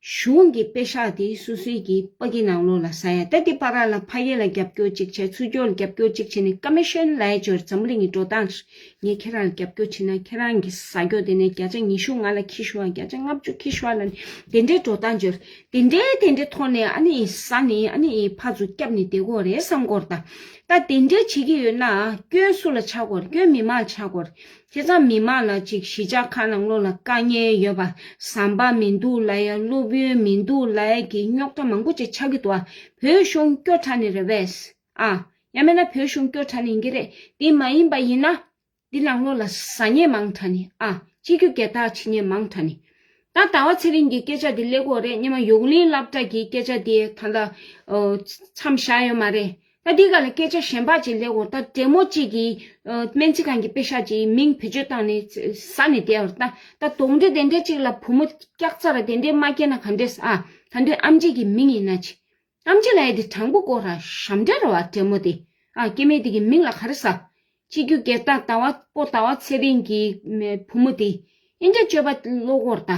གཞུང་གི་པེ་ཤག་དེ་སོ་སོའི་གི་པ་ཀི་ནང་ལོགས་ལ་ཟ་ཡ། ད་དེ་བར་ལ་ཕ་གི་ལ་རྒྱབ་སྐྱོར་གཅིག་བྱས། ཚུར་སྐྱོར་ལ་རྒྱབ་སྐྱོར་གཅིག་བྱས་ནས་ཀ་མི་ཤོན་ལབ་ཡ་ཅིག་ཡོད་རེད། འཛམ་བུ་གླིང་གི་འགྲོ་སྟངས། ངས་ཁྱེད་རང་ལ་རྒྱབ་སྐྱོར་བྱེད་ན་ཁྱེད་རང་གི་ཟ་རྒྱུ་དེ་ནས་བརྒྱ་ཆ་ཉི་ཤུ་ང་ལ་ཁྱེར་ཤོག་ཨ། བརྒྱ་ཆ་ལྔ་བཅུ་ཁྱེར་ཤོག་ཨ་ལབ་ནས་དེ་འདྲའི་འགྲོ་སྟངས་ཅིག་ཡོད་རེད། དེ་འདྲའི་དེ་འདྲའི་ཐོག་ནས་ཨ་ནི་ཟ་ནས་ཨ་ནི་ཕར་ཚུར་བསྐྱབས་ནས་བསྡད་དགོས་རེད་བསམ་གྱི་ཡོད་རེད། ད་ད་དེ་འདྲའི་བྱེད་ཀྱི་ཡོད་ན་སྐྱོན་སུ་ལ་ཆགས་དགོས་རེད། སྐྱོན་མི་མང་ལ་ཆགས་དགོས་རེད། བྱས་ཙང་མི་མང་ལ་ཅིག་གཞིས་ཆགས་ཁག་ནང་ལོགས་ལ་དཀའ་ངལ་ཡོད་པ། ཟམ་པ་མི་འདུག་ལབ་ཡ། སློབ་ཡོན་མི་འདུག་ལབ་ཡ་གི་རྙོག་དྲ་མང་པོ་ཅིག་ཆགས་ཀྱི་འདུག་ཨ། བོད་གཞུང་སྐྱོ་དྲགས་ནས་རེད་པས། ཨ། ཡང་མིན་ན་བོད་གཞུང་སྐྱོ་དྲགས་ནས་ཡིན་གྱི་རེད། དེ་མ་ཡིན་པ་ཡིན་ན། འདི་ནང་ལོགས་ལ་ཟ་མཁན་མང་དྲགས་ནས། ཨ། སྤྱི་འཐུས་སྒེར་བདག་བྱེད་མཁན་མང་དྲགས་ནས། ད་ཟླ་བ་ཚེ་རིང་གི་སྐད་ཆ་འདི་སླེབས་ཀྱི་ཡོད་རེད། སྔོན་མ་ཡོ་གུ་ལིན་སློབ་གྲྭ་གི་སྐད་ཆ་འདི་ད་ལྟ་ཨོ་མཚམས་བཞག་ཡོད་མ་རེད། ད་འདི་ག་ལ་སྐད་ཆ་གཞན་པ་ཅིག་སླེབས་ཀྱི་ཡོད་རེད། ད་འདྲེ་མོ་གཅིག་གིས་ཨོ་སྨན་རྩིས་ཁང་གི་པེ་ཤག་ཅིག་མིང་བེད་སྤྱོད་བཏང་ནས་ཟ་ནས་བསྡད་ཡོད་རེད། ད་ད་གདོན་འདྲེ་དེ་འདྲས་ཅིག་ལ་བུ་མོ་སྐྱག་རྫ་ར་དེ་འདྲས་མ་སྐྱེས་ན་ག་འདྲས། ཨ། ད་དུང་ཨེམ་ཆི་གི་མིང་ཡིན་ན་ཅི། ཨེམ་ཆི་ལབ་ཡ་དེ་དྲང་པོ་གོ་ར། ཞབས་འདྲེན་རེད་བ། འདྲེ་མོ་དེ། ཨ། སྐྱེ་དམན་དེ་གི་མིང་ལ་ག་རེ་ཟ། སྤྱི་འཐུས་སྒེར་བདག་ཟླ་བ་པོ་ཟླ་བ་ཚེ་རིང་གི་བུ་མོ་དེ་ཨེ་འདྲ་སྤྱོད་པ་ལོག་གོ་ར། ད་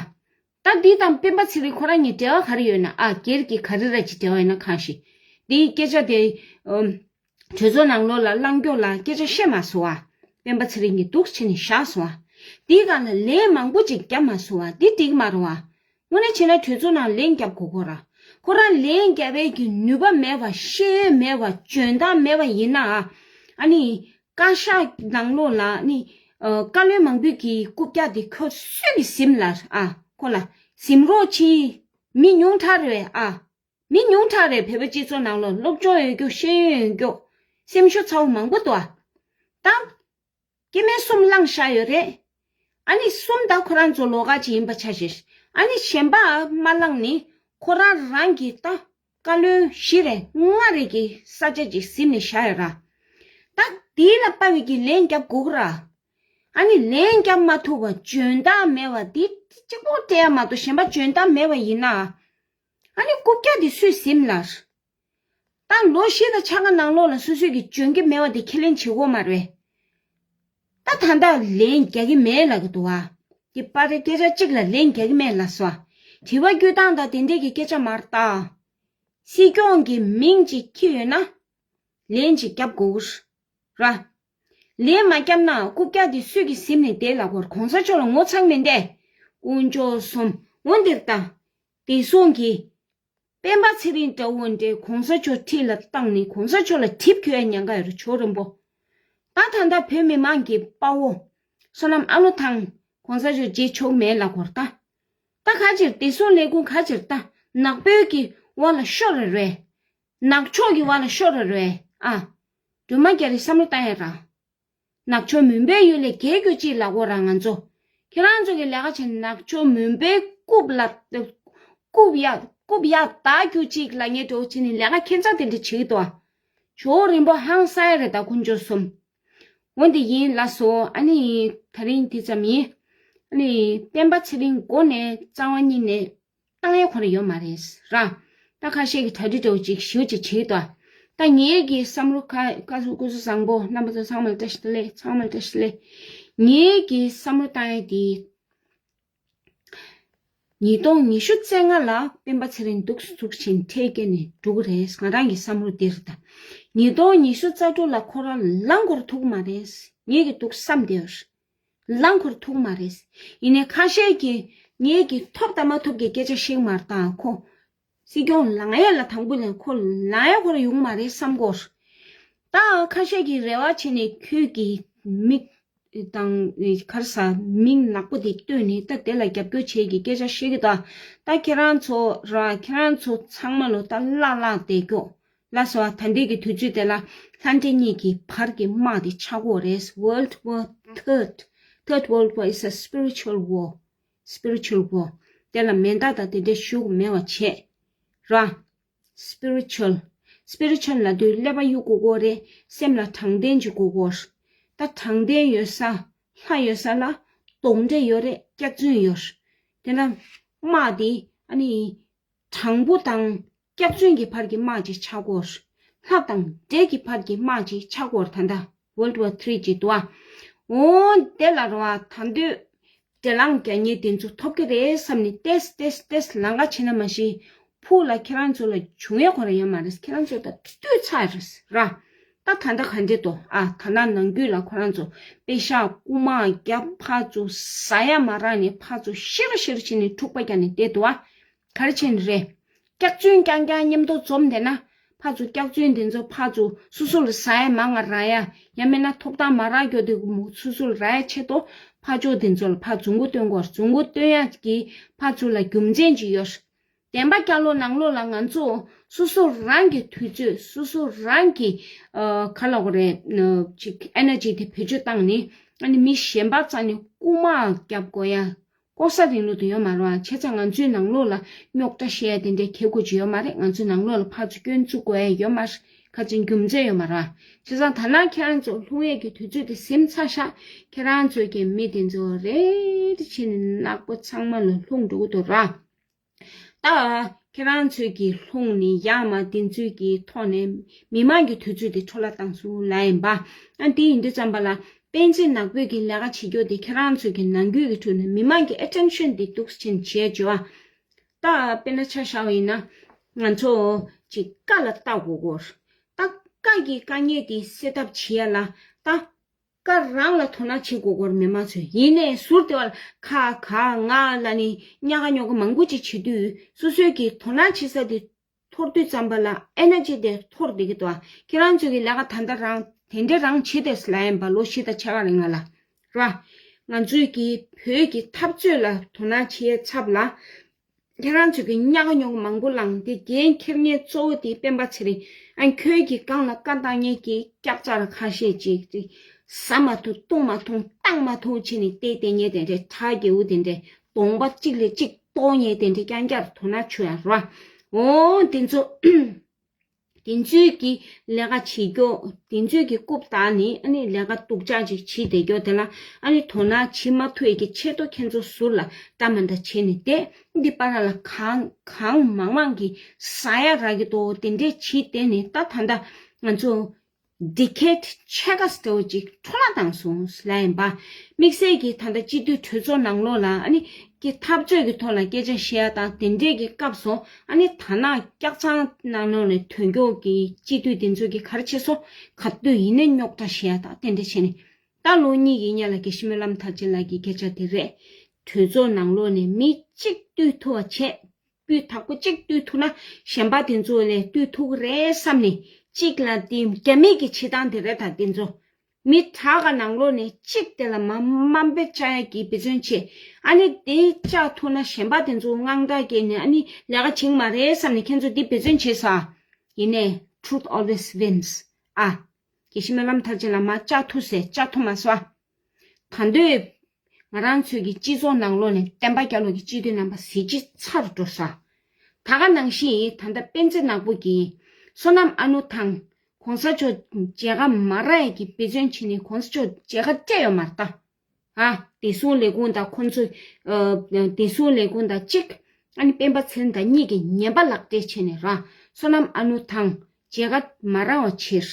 ད་འདི་དང་སྤེན་པ་ཚེ་རིང་ཁོ་རང་གཉིས་འབྲེལ་བ་ག་རེ་ཡོད་ན། ཨ། སྒེར་གྱི་ག་རེ་ར་ཅིག་འབྲེལ་བ་ཡོད་ན་གང་ཞིག་འདིའི་སྐད་ཆ་དེ་ཨམ། གྲོས་ཚོགས་ནང་ལོགས་ལ་གླང་སྐྱོག་ལ་སྐད་ཆ་བཤད་མ་སོང་བ། སྤེན་པ་ཚེ་རིང་གིས་འདུག་བྱས་ནས་བཞག་སོང་བ། འདིའི་སྒང་ལ་ལན་མང་པོ་ཅིག་བརྒྱབ་མ་སོང་བ། འདི་འགྲིག་མ་རེད་བ། དངོས་གནས་བྱས་ན་གྲོས་ཚོགས་ནང་ལན་རྒྱབ་དགོས་ཀྱི་ཡོད་ར། ཁོ་རང་ལན་རྒྱབ་པའི་གི་ནུས་པ་མེད་པ། ཤེས་ཡོན་མེད་པ། འཇོན་ཐང་མེད་པ་ཡིན་ན། ཨ་ནི་བཀའ་ཤག་ནང་ལོགས་ལ་ནི་ཨ་བཀའ་བློན་མང་པོའི་གི་རྐུབ་བཀྱག་དེ་ཁོ་སུས་ཀྱིས་ཟིན་ལ། ཨ། ཁོ་ལ་ཟིན་རོགས་གྱིས། མི་ཉུང་དྲགས་རེད། ཨ། མི་ཉུང་དྲགས་རེད། བོད་པ་སྤྱི་ཚོགས་ནང་ལོགས་སློབ་སྦྱོང་ཡོད་རྒྱུ། ཤེས་ཡོན་ཡོད་རྒྱུ། སེམས་ཤུགས་ཚ་བོ་མང་པོ་འདུག་ཨ། ད་སྐྱེ་དམན་གསུམ་བླངས་བཞག་ཡོད་རེད། ཨ་ནི་གསུམ་ད་ཁོ་རང་ཚོ་ལོགས་ཀ་ཅིག་ཡིན་པ་ཆ་བཞག། ཨ་ནི་གཞན་པ་མ་བླངས་ནི་ཁོ་རང་རང་གི་ད་བཀའ་བློན་བཞི་རེ་ལྔ་རེ་གི་ས་ཆ་ཅིག་ཟིན་ནས་བཞག་ཡོད་ར། ད་དེ་ལ་དཔའ་བོ་གིས་ལན་རྒྱབ་དགོས་ཀྱི་ར། ཨ་ནི་ལན་རྒྱབ་མ་ཐུབ་པ། འཇོན་ཐང་མེད་པ་འདི་གཅིག་པོ་སྤྲད་ཡ་མ་གཏོགས་གཞན་པ་འཇོན་ཐང་མེད་པ་ཡིན་ན། ཨ་ནི་རྐུབ་བཀྱག་འདི་སུས་ཟིན་ལ། ད་ལོ་བཞི་དང་ཕྱེད་ཀ་ནང་ལོགས་ལ་སོ་སོས་ཀྱི་འཇོན་གྱི་མེད་པ་དེ་ཁས་ལེན་བྱེད་དགོས་མ་རེད། ད་ད་ལྟ་ལན་རྒྱག་གི་མེད་ལབ་ཀྱི་འདུག་བ། དེ་པར་རེ་སྐད་ཆ་གཅིག་ལ་ལན་རྒྱག་གི་མེད་ལབ་སོང་བ། དྲི་བ་བཀོད་སྟངས་དང་དེ་འདྲས་ཀྱི་སྐད་ཆ་མར་བཏང་། སྲིད་སྐྱོང་གི་མིང་ཅིག་འཁྱེར་ཡོད་ན། ལན་ཅིག་རྒྱབ་དགོས་ར། ལན་མ་བརྒྱབ་ན་རྐུབ་བཀྱག་དེ་སུས་ཀྱིས་ཟིན་ནས་བསྡད་ལབ་དགོས་རེད། གོང་ས་མཆོག་ལ་ངོ་ཚ་མི་འདུག་དཀོན་མཆོག་གསུམ། འོ་འདིར་ལྟ། བདེ་སྲུང་གིས་སྤེན་པ་ཚེ་རིང་འདྲ་བོ་འདྲའི་གོང་ས་མཆོག་འཁྲིས་ལ་བཏང་ནས་གོང་ས་མཆོག་ལ་གྲིབ་འཁྱེར་ཡ་ཉེན་ཁ་ཡོད་རེད། ཇོ་རིན་པོ། ད་ད་ལྟ་བོད་མི་མང་གི་དཔའ་བོ་བསོད་ནམས་ཨ་ལོ་དང་གོང་ས་མཆོག་བརྗེད་ཆོག་མེད་ལབ་དགོས་རེད་ད། ད་ག་ཅིར་བདེ་སྲུང་ལས་ཁུངས་ག་ཅིར་ད་ནག་པོའི་གི་འོག་ལ་ཤོར་རེད་རེད། ནག་ཕྱོགས་ཀྱི་འོག་ལ་ཤོར་རེད་རེད་ཨ། སྒྲོལ་མ་རྒྱ་རི་བསམ་བློ་བཏང་ཡ་ར། ནག་ཕྱོགས་མུན་པའི་ཡུལ་ལས་བརྒལ་རྒྱུ་ཅིག་ལབ་དགོས་ར་ང་ཚོ། ཁྱེད་རང་ཚོ་གི་ལས་ཀ་བྱེད་ནག་ཕྱོགས་མུན་པའི་རྐུབ་ལ་རྐུབ་ཡ་རྐུབ་ཡ་བདའ་རྒྱུ་ཅིག་ལབ་ངེས་འགྲོ་བྱེད་ནི་ལས་ཀ་ཁྱེད་ཚ་དེ་འདྲ་བྱེད་ཀྱི་འདུག་ཨ། ཇོ་རིན་པོ་ཧང་སང་ཡ་རེད་ད་དཀོན་མཆོག་གསུམ། འོ་འདི་ཡིན་ལགས་སོ། ཨ་ནི་ད་རིང་འདི་ཙམ་ཡིན། ཨ་ནི་སྤེན་པ་ཚེ་རིང་མགོ་ནས་རྩ་བ་ཉིད་ནས་བཏང་ཡ་ཁོ་ར་ཡོད་མ་རེད་ར། ད་ཁ་ཤས་ཀྱི་གྲ་སྒྲིག་འདྲ་བོ་ཅིག་ཞུ་ཅིག་བྱེད་དོ། ད་ངེད་ཀྱི་བསམ་བློ་ཁ་ཁ་སུ་སྐུ་གཟུགས་བཟང་པོ་རྣམ་པ་ཚོ་ཚང་མ་ལ་བཀྲ་ཤིས་བདེ་ལེགས། ཚང་མ་ལ་བཀྲ་ཤིས་བདེ་ལེགས། ངེད་ཀྱི་བསམ་བློ་བཏང་ཡ་དེ། ཉིས་སྟོང་ཉི་ཤུ་རྩ་ལྔ་ལ་སྤེན་པ་ཚེ་རིང་འདུག་སུ་འཛུགས་ཕྱིན་འཕྲལ་སྐྱེལ་ནས་འགྲོ་གི་རེད། ང་རང་གི་བསམ་བློ་འདིར་ད། ཉིས་སྟོང་ཉི་ཤུ་རྩ་དྲུག་ལ་ཁོ་རང་ལངས་དགོས་རེད་ཐུག་མ་རེད། ངེད་ཀྱི་འདུག་བསམ་བསྡད་ཡོད། ལངས་དགོས་རེད་ཐུག་མ་རེད། ཡིན་ནའི་ཁ་ཤས་ཀྱིས་ངེད་ཀྱི་ཐོབ་དང་མ་ཐོབ་ཀྱི་སྐད་ཆ་བཤད་མ་རེད་ད་ཁོ། སྲིད་སྐྱོང་ལངས་ཡས་ལ་དང་པོ་ལ་ཁོ་ལངས་ཡས་ཁོ་རང་ཡོང་མ་རེད་བསམ་གོ། ད་ཁ་ཤས་ཀྱིས་རེ་བ་བྱས་ནས་ཁྱོད་ཀྱི་མིག་དང་ག་རེ་ཟ་མིག་ནག་པོ་དེ་བཏོན་ནས་ད་དེ་ལ་རྒྱབ་སྐྱོར་བྱེད་ཀྱི་སྐད་ཆ་བཤད་ཀྱི་འདུག་ད་ཁྱེད་རང་ཚོ་ར་ཁྱེད་རང་ཚོ་ཚང་མ་ལོ་ད་བརླག་བརླག་བསྡད་རྒྱུ། ལགས་སོ། ད་ལྟའི་གི་དུས་ཚོད་དེ་ལ་ལྷ་འདྲེ་གཉིས་ཀྱི་བར་གྱི་དམག་དེ་ཆགས་ཀྱི་ཡོད་རེད། World War Third, Third World War is a spiritual war. Spiritual war. དེ་ལ་མེ་མདའ་དང་དེ་འདྲ་ཞུགས་མེད་པ་བྱས། ར། Spiritual. Spiritual ལབ་དུས་ཀླད་པ་གཡུག་དགོས་ཀྱི་ཡོད་རེད། སེམས་ལ་དྲང་བདེན་ཅིག་དགོས་ཀྱི་ཡོད་རེད། ད་དྲང་བདེན་ཡོད་ས་ལྷ་ཡོད་ས་ལ་གདོན་འདྲེ་ཡོད་རེད། སྐྱག་རྫུན་ཡོད་རེད། དེ་ལ་དམག་དེ་ཨ་ནི། དྲང་པོ་དང་སྐྱག་རྫུན་གྱི་བར་གྱི་དམག་ཅིག་ཆགས་ཀྱི་ཡོད་རེད། ལྷ་དང་འདྲེ་གི་བར་གྱི་དམག་ཅིག་ཆགས་ཀྱི་ཡོད་རེད། ད་ལྟ་World War Three ཅིག་འདུག་ཨ། འོ་དེ་ལ་རོ་ཨ་ད་འདོད་འདྲེ་ལངས་རྒྱག་མཁན་དེ་ཚོ་ཐོབ་ཀྱི་རེད་བསམ་ནས་ཏེས་ཏེས་ཏེས་ལམ་ཁ་ཕྱེ་ན་མ་གཞི་ཕུགས་ལ་ཁྱེད་རང་ཚོ་ལ་བྱུང་ཡས་ཁོ་རང་ཡོད་མ་རེད། ཁྱེད་རང་ཚོ་ད་ལྟོས་ཚར་རེད་ར། ད་ད་ལྟ་ག་འདྲས་འདུག་ཨ། ད་ལྟ་ནང་ཁུལ་ལ་ཁོ་རང་ཚོ་པེ་ཤག་རྐུ་མ་རྒྱབ་ཕར་ཚུར་ཟ་ཡ་མ་རག་ནས་ཕར་ཚུར་ཤི་རུ་ཤི་རུ་བྱས་ནས་འཁྲུག་པ་རྒྱག་ནས་བསྡད་འདུག་ཨ། ག་རེ་བྱས་ནས་རེད། སྐྱག་རྫུན་རྐྱང་རྐྱང་མཉམ་དུ་འཛོམས་བསྡད་ན། ཕར་ཚུར་སྐྱག་རྫུན་དེ་ཚོ་ཕར་ཚུར་སོ་སོ་ལ་ཟ་ཡ་མང་ང་རག་ཡ། ཡང་མིན་ན་ཐོབ་ཐང་མ་རག་རྒྱུ་དེ་མོ་སོ་སོ་ལ་རག་ཡ་ཆེད་དུ་ཕར་ཕྱོགས་དེ་ཚོ་ལ་ཕར་རྫུན་མགོ་སྟོན་དགོས། རྫུན་མགོ་སྟོན་ཡ་གི་ཕར་ཚུར་ལ་རྒྱུ་མཚན་ཅིག་ཡོད། བདེན་པ་བསྐྱར་ལོག་ནང་ལོགས་ལ་ང་ཚོ་སོ་སོ་རང་གི་དུས་ཚོད་སོ་སོ་རང་གི་ཨ་ག་ལབ་དགོས་རེད། ཅིག་ཨེ་ནར་ཇི་དེ་བེད་སྤྱོད་བཏང་ནས་ཨ་ནི་མི་གཞན་པ་རྩ་ནས་རྐུ་མ་རྒྱབ་དགོས་ཡ། ལྐོག་ཟ་རིང་ལུགས་དེ་ཡོད་མ་རེད་བ། བྱས་ཙང་ང་ཚོའི་ནང་ལོགས་ལ་རྙོག་དྲ་བཤད་ཡ་དེ་འདྲའི་ཁེ་གོ་ཅིག་ཡོད་མ་རེད། ང་ཚོའི་ནང་ལོགས་ལ་ཕར་ཚུར་སྐྱོན་འཛུགས་དགོས་ཡ་ཡོད་མ་རེད། ཁ་ཅིག་རྒྱུ་མཚན་ཡོད་མ་རེད་བ། བྱས་ཙང་ད་ནང་ཁྱེད་རང་ཚོ་ལྷུང་ཡས་ཀྱི་དུས་ཚོད་དེ་ཟིན་ཚར་ཤག་ཁྱེད་རང་ཚོ་གི་མི་དེ་ཚོ་རེ་རེ་བྱས་ནས་ནག་པོ་ཚང་མ་ལ་ལྷུང་འགྲོ་གི་འདུག་ར། ད་ཁྱེད་རང་ཚོས་ཀྱི་ལྷུང་ནས་ཡར་མར་དེ་ཚོའི་གི་ཐོག་ནས་མི་མང་གི་དུས་ཚོད་དེ་འཕྲོ་བརླག་བཏང་སོང་ལབ་ཡིན་པ། ཨ་དེ་ཡིན་དུས་ཙམ་པ་ལ་པཎ་ཆེན་ནག་པོའི་གི་ལས་ཀ་བྱེད་རྒྱུ་དེ་ཁྱེད་རང་ཚོའི་གི་ནང་ཁུལ་གི་ཁྲོད་ནས་མི་མང་གི་ཨེ་ཊེན་ཤན་དེ་འདུག་ཕྱིན་བྱས་བྱས་པ། ད་དཔེར་ན་ཆ་བཞག་པ་ཡིན་ན་ང་ཚོ་ཅིག་བཀའ་ལ་བལྟ་དགོས་གོ། ད་བཀའ་གི་དཀའ་ངལ་དེ་སེལ་ཐབས་བྱེད་ཡ་ལ་ད། བཀའ་རང་ལ་དོ་སྣང་བྱེད་དགོས་སྐོར་མི་མང་ཚོས་ཡིན་ནའི་ཟུར་དེ་བ་ལ་ཁ་ཁ་ང་ལ་ནི་ཉག་ག་ཉོག་ག་མང་པོ་ཅིག་བྱེད་དུས་སོ་སོའི་གི་དོ་སྣང་བྱེད་ས་དེ་འཐོར་དུས་ཙམ་པ་ལ་ཨེ་ནར་ཇི་དེ་འཐོར་བསྡད་ཀྱི་འདུག་ཁྱེད་རང་ཚོས་གི་ལས་ཀ་ད་ལྟ་རང་དེ་འདྲ་རང་བྱེད་དེ་ལབ་ཡིན་པ་ལོ་བཞི་དང་ཕྱེད་ཀ་རིང་ལ་ལ་ར། ང་ཚོའི་གི་བོད་ཀྱི་འཐབ་རྩོད་ལ་དོ་སྣང་བྱེད་ཚབ་ལ། ཁྱེད་རང་ཚོས་ཀྱི་ཉག་ག་ཉོག་ག་མང་པོ་ལངས་ཏེ་འགན་འཁྱེར་མཁན་གཙོ་བོ་དེ་སྤེན་པ་ཚེ་རིང་། ཨ་ཁྱོད་ཀྱི་སྒང་ལ་བཀའ་བཏང་མཁན་གྱི་སྐྱག་རྫུན་ཁ་ཤས་ཅིག་ཅིག་ཟ་མ་ཐུབ་བཏུང་མ་ཐུབ་བཏང་མ་ཐུབ་བྱས་ནས་བལྟས་བལྟས་མཁན་དེ་འདྲས་གྲྭ་རྒྱལ་པོ་དེ་འདྲས་གདོང་པ་གཅིག་ལས་གཅིག་གཏོར་མཁན་དེ་འདྲས་རྐྱང་རྐྱང་དོ་སྣང་བྱེད་ཡ་ར། འོ་དེ་ཚོ། དེ་ཚོའི་གི་ལས་ཀ་བྱེད་རྒྱུ་དེ་ཚོའི་གི་རྐུབ་བཏགས་ནས་ཨ་ནི་ལས་ཀ་སྡུག་ཅག་ཅིག་བྱེད་བསྡད་རྒྱུ་དེ་ལ་ཨ་ནི་དོ་སྣང་བྱེད་མ་ཐུབ་ཡས་ཀྱི་ཆེད་དུ་ཁྱེད་ཚོ་ཟུར་ལ་འདྲ་མི་འདྲ་བྱས་ནས་བསྡད། འདི་པ་ར་ལ་གང་གང་མང་མང་གི་ཟ་ཡ་རག་གི་འདུག་དེ་འདྲས་བྱེད་བསྡད་ནས་ད་ད་ལྟ་ང་ཚོ་ཌི་ཀེཌ་ཕྱེད་ཀ་འདྲ་བོ་ཅིག་འཕྲོ་བརླག་བཏང་སོང་ལབ་ཡིན་པ། དམིགས་བསལ་གྱི་ད་ལྟ་སྤྱི་འཐུས་གྲོས་ཚོགས་ནང་ལོགས་ལ་ཨ་ནི་ཀྱི་འཐབ་རྩོད་ཀྱི་ཐོག་ལ་སྐད་ཆ་བཤད་ཡ་དང་དེ་འདྲས་ཀྱི་སྐབས་སུ་ཨ་ནི་ད་ནང་སྐྱག་རྫུན་ནང་ལོགས་ནས་ཐོན་སྐྱོད་ཀྱི་སྤྱི་འཐུས་དེ་ཚོ་གི་ག་རེ་བྱས་སོང་ག་དུས་ཡིན་ནའི་རྙོག་དྲ་བཤད་ཡ་དང་དེ་འདྲས་བྱས་ནས། ད་ལོ་གཉིས་ཀྱི་སྔོན་ལ་དགེ་བཤེས་སྨོན་ལམ་མཐར་ཕྱིན་ལགས་ཀྱི་སྐད་ཆ་དེ་རེད། གྲོས་ཚོགས་ནང་ལོགས་ནས་མི་གཅིག་བཏུལ་ཐུབ་པ་བྱས། སྤུས་དག་པོ་གཅིག་བཏུལ་ཐུབ་ན་གཞན་པ་དེ་ཚོ་ལས་བཏུལ་ཐུབ་ཀྱི་རེད་བསམ་ནས། གཅིག་ལ་དེ་རྒྱ་མི་གི་བྱེད་སྟངས་དེ་རེད། ད་དེ་ཚོ་མི་དྲག་ག་ནང་ལོགས་ནས་གཅིག་དེ་ལ་མ་དམའ་འབེབས་བྱ་ཡ་གི་འབད་བརྩོན་བྱེད། ཨ་ནི་དེ་བཅག་ཐུབ་ན་གཞན་པ་དེ་ཚོ་དངངས་སྐྲག་སྐྱེས་ནས་ཨ་ནི་ལས་ཀ་བྱེད་ཀྱི་མ་རེད་བསམ་ནས་ཁྱེད་ཚོ་འདི་འབད་བརྩོན་བྱེད་ས། ཡིན་ནའི་truth always wins། ཨ། དགེ་བཤེས་སྨོན་ལམ་མཐར་ཕྱིན་ལགས་མར་བཅག་ཐུབ་ཟེར། བཅག་ཐུབ་མ་སོང་། ད་འདོད། ང་རང་ཚོའི་གི་སྤྱི་ཚོགས་ནང་ལོགས་ནས་བསྟན་པ་རྒྱལ་ལོ་གི་སྤྱི་འཐུས་རྣམ་པ་གཟི་བརྗིད་ཚ་རུ་འགྲོ་ས། ད་ག་ནང་བཞིན་ད་ལྟ་སྤེན་ཚེ་ནག་པོ་གིས་བསོད་ནམས་ཨ་ནུ་དང་གོང་ས་མཆོག་མཇལ་ཁ་མ་རག་ཡ་གི་འབད་བརྩོན་བྱས་ནས་གོང་ས་མཆོག་མཇལ་ཁ་སྤྲད་ཡོད་མ་རེད་ད། ཨ། བདེ་སྲུང་ལས་ཁུངས་དང་ཁོང་ཚོ། ཨ། བདེ་སྲུང་ལས་ཁུངས་དང་གཅིག་ཨ་ནི་སྤེན་པ་ཚེ་རིང་དང་གཉིས་ཀྱིས་ངན་པ་ལག་སྤྲད་བྱས་ནས་ར། བསོད་ནམས་ཨ་ནུ་དང་མཇལ་ཁ་མ་རག་པ་བྱས།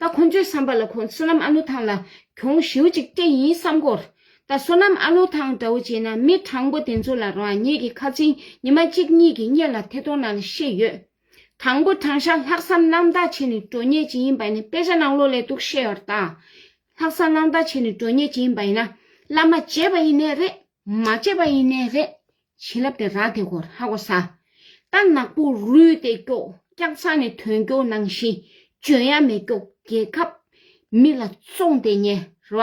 ད་ཁོང་ཚོའི་བསམ་པ་ལ་ཁོང་བསོད་ནམས་ཨ་ནུ་ཐང་ལ་གྱོང་ཞེ་པོ་ཅིག་སྤྲད་ཡིན་བསམ་གྱི་ཡོད། ད་བསོད་ནམས་ཨ་ནུ་ཐང་འདྲ་བོ་བྱས་ན་མི་དྲང་པོ་དེ་ཚོ་ལ་རང་ཉིད་ཀྱི་ཁ་ཚིག་ཉི་མ་གཅིག་གཉིས་ཀྱི་སྔོན་ལ་ཐད་གཏོང་ནང་ལ་བཤད་ཡོད། དྲང་པོ་དྲང་བཞག་ལྷག་བསམ་རྣམ་དག་བྱས་ནས་འགྲོ་མཁན་ཅིག་ཡིན་པ་ཡིན་ན། དཔེ་ཆ་ནང་ལོགས་ལ་འདུག་བཤད་ཡོད་རེད་ད། ལྷག་བསམ་རྣམ་དག་བྱས་ནས་འགྲོ་མཁན་ཅིག་ཡིན་པ་ཡིན་ན། བླ་མ་བྱས་པ་ཡིན་ནའི་རེད། མ་བྱས་པ་ཡིན་ནའི་རེད། བྱིན་རླབས་དེ་རག་དེ་གོ་ཧ་གོ་ས། ད་ནག་པོ་རུལ་དེ་སྐྱོ་སྐྱག་ཚང་ནས་ཐོན་སྐྱོ་ནང་བཞིན་འཇོན་ཡ་མེད་སྐྱོ་རྒྱལ་ཁབ་མི་ལ་བཙོང་དེ་ཉེ་ར།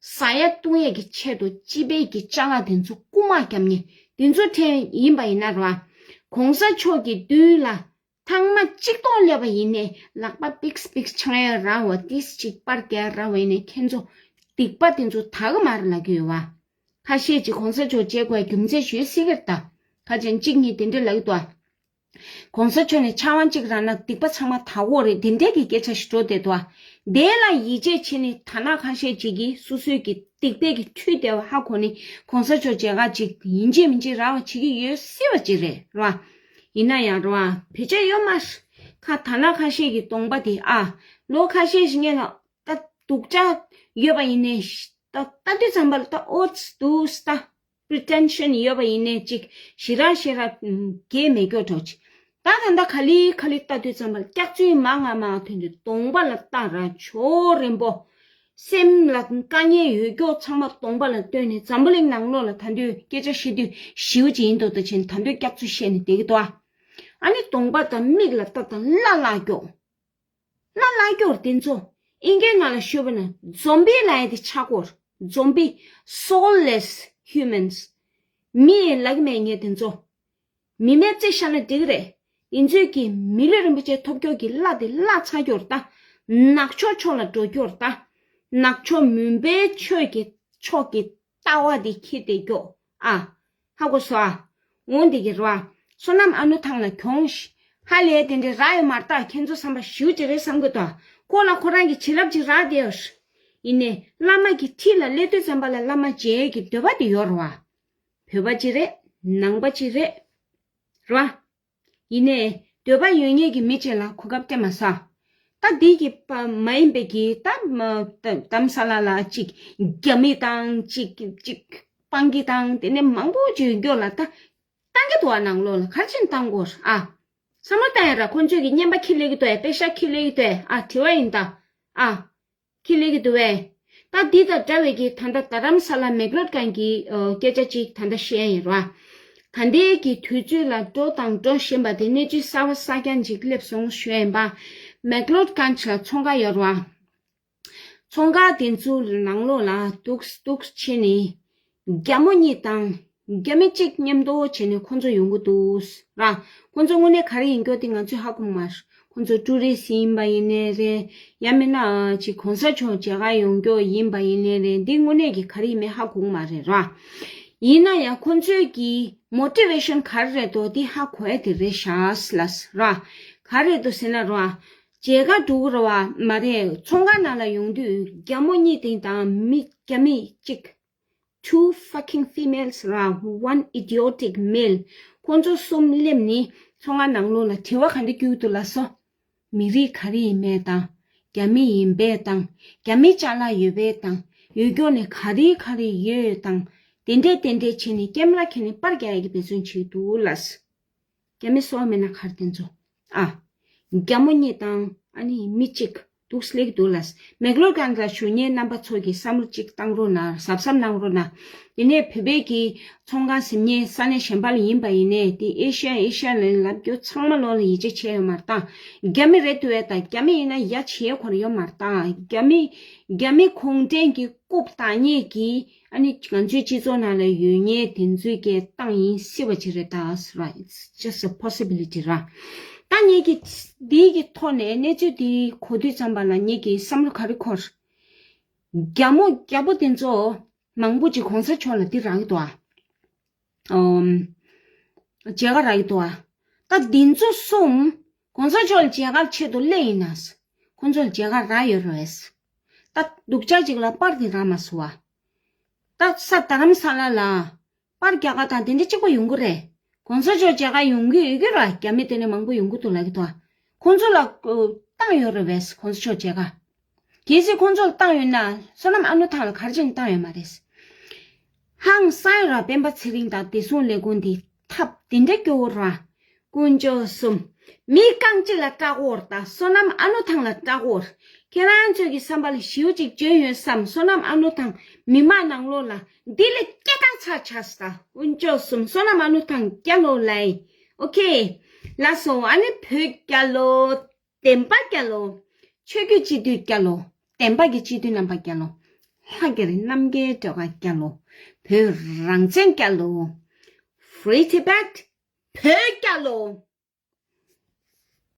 ཟ་ཡ་བཏུང་ཡ་གི་ཆེད་དུ་སྤྱི་པའི་གི་ཅ་ལག་དེ་ཚོ་རྐུ་མ་བརྒྱབ་ཉེ་དེ་ཚོ་ཕྲན་ཡིན་པ་ཡིན་ན་ར། གོང་ས་མཆོག་གི་མདུན་ལ་ཐང་མ་གཅིག་སྟོང་སླེབས་པ་ཡིན་ནའི་ལག་པ་པིགས་པིགས་འཆང་ཡ་ར་བ་ཏིས་ཅིག་པར་རྒྱག་ར་བ་ཡིན་ནའི་ཁྱེད་ཚོ་སྡིག་པ་དེ་ཚོ་དག་གི་མ་རེད་ལབ་ཀྱི་ཡོད་བ། ཁ་ཤས་ཀྱིས་གོང་ས་མཆོག་མཇལ་དགོས་རྒྱུ་མཚན་ཞུས་སྲིད་ཀྱི་རེད་ད། ཁ་ཅན་གཅིག་གཉིས་དེ་འདྲས་ལབ་ཀྱི་འདུག་ཨ། གོང་ས་མཆོག་ནས་ཕྱག་དབང་གཅིག་རག་ན་སྡིག་པ་ཚང་མ་དག་གོ་རེད་དེ་འདྲས་ཀྱི་སྐད་ཆ་ཞིག་འགྲོ་བསྡད་འདུག་ཨ། དེ་ལ་ཡིད་ཆེས་བྱས་ནས་ད་ནང་ཁ་ཤས་ཅིག་གིས་སོ་སོའི་གི་སྡིག་པའི་གི་འཁྲུལ་བསྡད་པ་ཧ་གོ་ནས་གོང་ས་མཆོག་མཇལ་ཁ་ཅིག་ཡིན་གཅིག་མིན་གཅིག་རག་པ་བྱེད་ཀྱི་ཡོད་སྲིད་པ་ཅིག་རེད་ར། ཡིན་ན་ཡང་ར་བེད་སྤྱོད་ཡོད་མ་རེད། ཁ་ད་ནང་ཁ་ཤས་ཀྱི་གདོང་པ་དེ་ཨ། ལོ་ཁ་ཤས་ཤིག་སྔོན་ལ་ད་སྡུག་ཅག་ཡོད་པ་ཡིན་ནའི་ད་ལྟ་དུས་ཙམ་པ་ལ་ད་ཨོ་ཙི་འདུག་ས་ད། པི་རི་ཊེན་ཤན་ཡོད་པ་ཡིན་ནའི་ཅིག་ཞེ་དྲག་ཞེ་དྲག་དགེ་མེད་སྐྱོ་གྲོགས་ཅིག་ད་ད་ལྟ་ག་ལེ་ག་ལེ་ལྟ་དུས་ཙམ་པ་ལ་སྐྱག་རྫུན་མང་ང་མང་ཐོན་དུས་གདོང་པ་ལ་ལྟ་ར་ཆོ་རན་པོ། སེམས་ལ་དཀའ་ངལ་ཡོད་སྐྱོ་ཚང་མ་གདོང་པ་ལ་བཏོན་ནས་འཛམ་བུ་གླིང་ནང་ལོགས་ལ་ད་དུང་སྐད་ཆ་བཤད་དུས་ཞེ་པོ་ཅིག་ཡིན་མདོག་ལྟ་བྱས་ནས་ད་དུང་སྐྱག་རྫུན་བཤད་ནས་བསྡད་ཀྱི་འདུག་ཨ། ཨ་ནི་གདོང་པ་དང་མིག་ལ་ལྟ་དང་བརླག་བརླག་སྐྱོ། ལ་ལ་སྐྱོར་དེ་ཚོ་ཨིན་སྐད་ནང་ལ་ཤོད་པ་ན་ཛོམ་པི་ལབ་ཡ་དེ་ཆགས་སྐོར། ཛོམ་པི། Soulless humans། མི་ལབ་ཀྱི་མེད་ངས་དེ་ཚོ། མི་མེད་རྩེ་བཞག་ན་འགྲིག་གི་རེད། ཡིན་ཚོད་ཀྱིས་མི་ལུས་རིན་པོ་ཆེ་ཐོབ་སྐྱོར་གྱི་གླ་དེ་གླ་ཚ་སྐྱོར་ད། ནག་ཕྱོགས་ཕྱོགས་ལ་འགྲོ་སྐྱོར་ད། ནག་ཕྱོགས་མུན་པའི་ཆོས་ཀྱི་ཕྱོགས་ཀྱི་ལྟ་བ་དེ་འཁྱེར་ཏེ་སྐྱོ་ཨ། ཧ་གོ་སོང་ཨ། འོང་འདི་གི་ར། བསོད་ནམས་ཨ་ནུ་ཐང་ལ་གྱོང་ཞིག་ཧ་ལས་དེ་འདྲའི་ར་ཡོད་མ་རེད་ད། ཁྱེད་ཚོ་བསམ་པ་ཞེ་པོ་ཅིག་རེད་བསམ་གི་འདུག་ཁོ་ལ་ཁོ་རང་གི་བྱིན་རླབས་ཅིག་རག་བསྡད་ཡོད། ཡིན་ནའི་བླ་མ་གི་འཁྲིས་ལ་སླེབས་དུས་ཙམ་པ་ལ་བླ་མ་མཇལ་གྱི་འདོད་པ་དེ་ཡོད་རེད་བ། བོད་པ་ཅིག་རེད། ནང་པ་ཅིག་རེད། རེད་བ། ཡིན་ནའི་འདོད་པ་ཡོད་མཁན་གྱི་མི་ཅིག་ལ་གོ་སྐབས་སྤྲད་མ་ས། ད་འདི་གི་པ་མ་ཡིན་པའི་གི་ད་མ་ད་དྷ་རམ་ས་ལ་ལ་ཅིག་རྒྱ་མི་དང་ཅིག་ཅིག་སྤང་གི་དང་དེ་ནས་མང་པོ་ཅིག་ཡོད་ལ་ད་བཏང་གི་འདུག་ཨ། ནང་ལོགས་ལ་ག་རེ་བྱས་ནས་བཏང་དགོས་ཨ། བསམ་བློ་བཏང་ཡ་ར་ཁོང་ཚོས་ཀྱི་བརྙན་པ་ཁྱི་ལས་ཀྱི་འདུག་ཨེ། པེ་ཤག་ཁྱི་ལས་ཀྱི་འདུག་ཨེ། ཨ་དྲི་བ་ཡིན་ད། ཨ། ཁྱི་ལས་ཀྱི་འདུག་ཨེ། ད་འདི་དང་འདྲ་བའི་གི་ད་ལྟ་རྡ་རམ་ས་ལ་མེག་ལོད་ཀན་གྱི་ཨ་སྐད་ཆ་ཅིག་ད་ལྟ་བཤད་ཡིན་ར། ད་ལྟའི་གི་དུས་ཚོད་ལ་འགྲོ་དང་འགྲོ་བཞིན་པ་དེ་གནས་ཚུལ་གསར་པ་གསར་རྐྱང་ཅིག་སླེབས་སོང་ཞུ་ཡིན་པ། མེག་ལོད་ཀན་ལ་ཚོང་ཁང་ཡོད་ར། ཚོང་ཁང་དེ་ཚོའི་ནང་ལོགས་ལ་འདུག་འདུག་བྱས་ནས་རྒྱ་མོ་གཉིས་དང་རྒྱ་མི་གཅིག་མཉམ་དུ་བྱས་ནས་ཁོང་ཚོ་ཡོང་གི་འདུག་ར། ཁོང་ཚོ་དངོས་གནས་ག་རེ་ཡིན་སྐྱོ་དེ་ང་ཚོས་ཧ་གོ་མ་རེད། ཁོང་ཚོ་ཀྲུ་རི་སི་ཡིན་པ་ཡིན་ནའི་རེད། ཡང་མིན་ན་ཅིག་གོང་ས་མཆོག་མཇལ་ཁ་ཡོང་སྐྱོ་ཡིན་པ་ཡིན་ནའི་རེད། འདི་དངོས་གནས་ཀྱི་ག་རེ་ཡིན་མིན་ཧ་གོ་མ་རེད་ར། ཡིན་ན་ཡང་ཁོང་ཚོའི་གི་མོ་ཊི་ཝེ་ཤན་ག་རེ་རེད་འདུག་དེ་ཧ་གོ་ཡ་དེ་རེད་ཤག་ལ་ར། ག་རེ་རེད་འདུག་ཟེར་ན་ར། མཇལ་ཁ་འགྲོ་གི་རེད་བ། མ་རེད། ཚོང་ཁང་ནང་ལ་ཡོང་དུས་རྒྱ་མོ་གཉིས་དེ་དང་མི་རྒྱ་མི་གཅིག two fucking females ར། One idiotic male། ཁོང་ཚོ་གསུམ་སླེབས་ནས་ཚོང་ཁང་ནང་ལོགས་ལ་དྲི་བ་ག་འདྲ་བསྐྱུར་འདུག་ལབ་སོང་། མི་རིགས་ག་རེ་ཡིན་མིན་དང་། རྒྱ་མི་ཡིན་པས་དང་། རྒྱ་མི་ཅ་ལག་ཡོད་པས་དང་། ཡོད་སྐྱོ་ནས་ག་རེ་ག་རེ་ཡོད་དང་། དེ་འདྲས་དེ་འདྲས་བྱས་ནས་ཀེམ་ར་ཁྱེར་ནས་པར་རྒྱག་ཡ་གི་འབད་བརྩོན་བྱེད་འདུག་ལབ། རྒྱ་མི་སོགས་མེད་ན་གར་དེ་ཚོ། ཨ། རྒྱ་མོ་གཉིས་དང་ཨ་ནི་མི་གཅིག་འདུག་སླེབས་འདུག་ལ། མེག་ལོར་གྷན་ལ་བཞུགས་མཁན་རྣམ་པ་ཚོ་གིས་བསམ་བློ་གཅིག་བཏང་རོགས་གནང་། གཟབ་གཟབ་གནང་རོགས་གནང་། དེ་ནས་བོད་པའི་གི་ཚོང་ཁང་ཟིན་མཁན་ས་གནས་གཞན་པ་ལ་ཡིན་པ་ཡིན་ནའི་དེ་ཨེ་ཤ་ཨེ་ཤ་ལབ་རྒྱུ་ཚང་མ་ལོ་ལ་ཡིད་ཆེས་བྱས་ཡོད་མ་རེད་ད། རྒྱ་མི་རེད་འདུག་བས་ད། རྒྱ་མི་ཡིན་ན་ཡ་བྱེད་ཁོ་ར་ཡོད་མ་རེད་ད། རྒྱ་མི་རྒྱ་མི་གུང་ཁྲན་གྱི་རྐུབ་བཏགས་མཁན་གྱི་ཨ་ནི་ང་ཚོའི་སྤྱི་ཚོགས་ནང་ལ་ཡོད་མཁན་དེ་ཚོའི་གི་བཏང་ཡིན་སྲིད་པ་ཅིག་རེད་ད། Right, it's just a possibility ར། ད་ངེད་ཀྱི་འདིའི་གི་ཐོག་ནས་གནས་ཚུལ་འདི་གོ་དུས་ཙམ་པ་ལ་ངེད་ཀྱི་བསམ་བློ་ག་རེ་འཁོར། རྒྱ་མོ་རྒྱ་པོ་དེ་ཚོ་མང་པོ་ཅིག་གོང་ས་མཆོག་ལ་འདི་རག་གི་འདུག་ཨ། ཨོམ། མཇལ་ཁ་རག་གི་འདུག་ཨ། ད་འདི་ཚོ་གསུམ་གོང་ས་མཆོག་ལ་མཇལ་ཁ་ཆེད་དུ་སླེབས་ཡིན་ན། ཁོང་ཚོ་ལ་མཇལ་ཁ་རག་ཡོད་རེད། ད་སྡུག་ཅག་ཅིག་ལ་པར་དེ་རག་མ་སོང་བ། ད་ས་རྡ་རམ་ས་ལ་ལ་པར་རྒྱག་ག་དང་དེ་འདྲ་གཅིག་པ་ཡོང་གི་རེད། གོང་ས་མཆོག་མཇལ་ཁ་ཡོང་གི་ཡོད་ཀྱི་ར། རྒྱ་མི་དེ་ནས་མང་པོ་ཡོང་གི་འདུག་ལབ་ཀྱི་འདུག་ཨ། ཁོང་ཚོ་ལ་ཨོ་བཏང་ཡོད་རེད་པས། གོང་ས་མཆོག་མཇལ་ཁ། གལ་སྲིད་ཁོང་ཚོ་ལ་བཏང་ཡོད་ན་བསོད་ནམས་ཨ་ནུ་ཐང་ལ་ག་རེ་བྱས་ནས་བཏང་ཡོད་མ་རེད། ཧང་སང་ཡོད་ར། སྤེན་པ་ཚེ་རིང་དང་བདེ་སྲུང་ལས་ཁུངས་འདི་ཐབས་དེ་འདྲ་སྐྱོ་བོ་ར། དཀོན་མཆོག་གསུམ། མི་རྐང་གཅིག་ལ་སྐྲག་འོར་དང་བསོད་ནམས་ཨ་ནུ་ཐང་ལ་སྐྲག་འོར། ཁྱེད་རང་ཚོའི་གི་བསམ་པ་ལ་ཞེ་པོ་ཅིག་འཇོན་ཡོད་བསམ། བསོད་ནམས་ཨ་ནུ་ཐང་མི་མང་ནང་ལོགས་ལ་འདི་ལས་སྐྱེ་ཐག་ཆག་ཆག་ས། དཀོན་མཆོག་གསུམ། བསོད་ནམས་ཨ་ནུ་ཐང་རྒྱལ་ལོ་ལ། ཨོ་ཁེ། ལགས་སོ། ཨ་ནི་བོད་རྒྱལ་ལོ། བསྟན་པ་རྒྱལ་ལོ། ཆོས་བརྒྱུད་སྤྱི་འཐུས་རྒྱལ་ལོ། བསྟན་པ་གི་སྤྱི་འཐུས་རྣམ་པ་རྒྱལ་ལོ། ལྷ་རྒྱལ་རྣམ་རྒྱལ་སྒྲོལ་དཀར་རྒྱལ་ལོ། བོད་རང་བཙན་རྒྱལ་ལོ། Free Tibet། བོད་རྒྱལ་ལོ།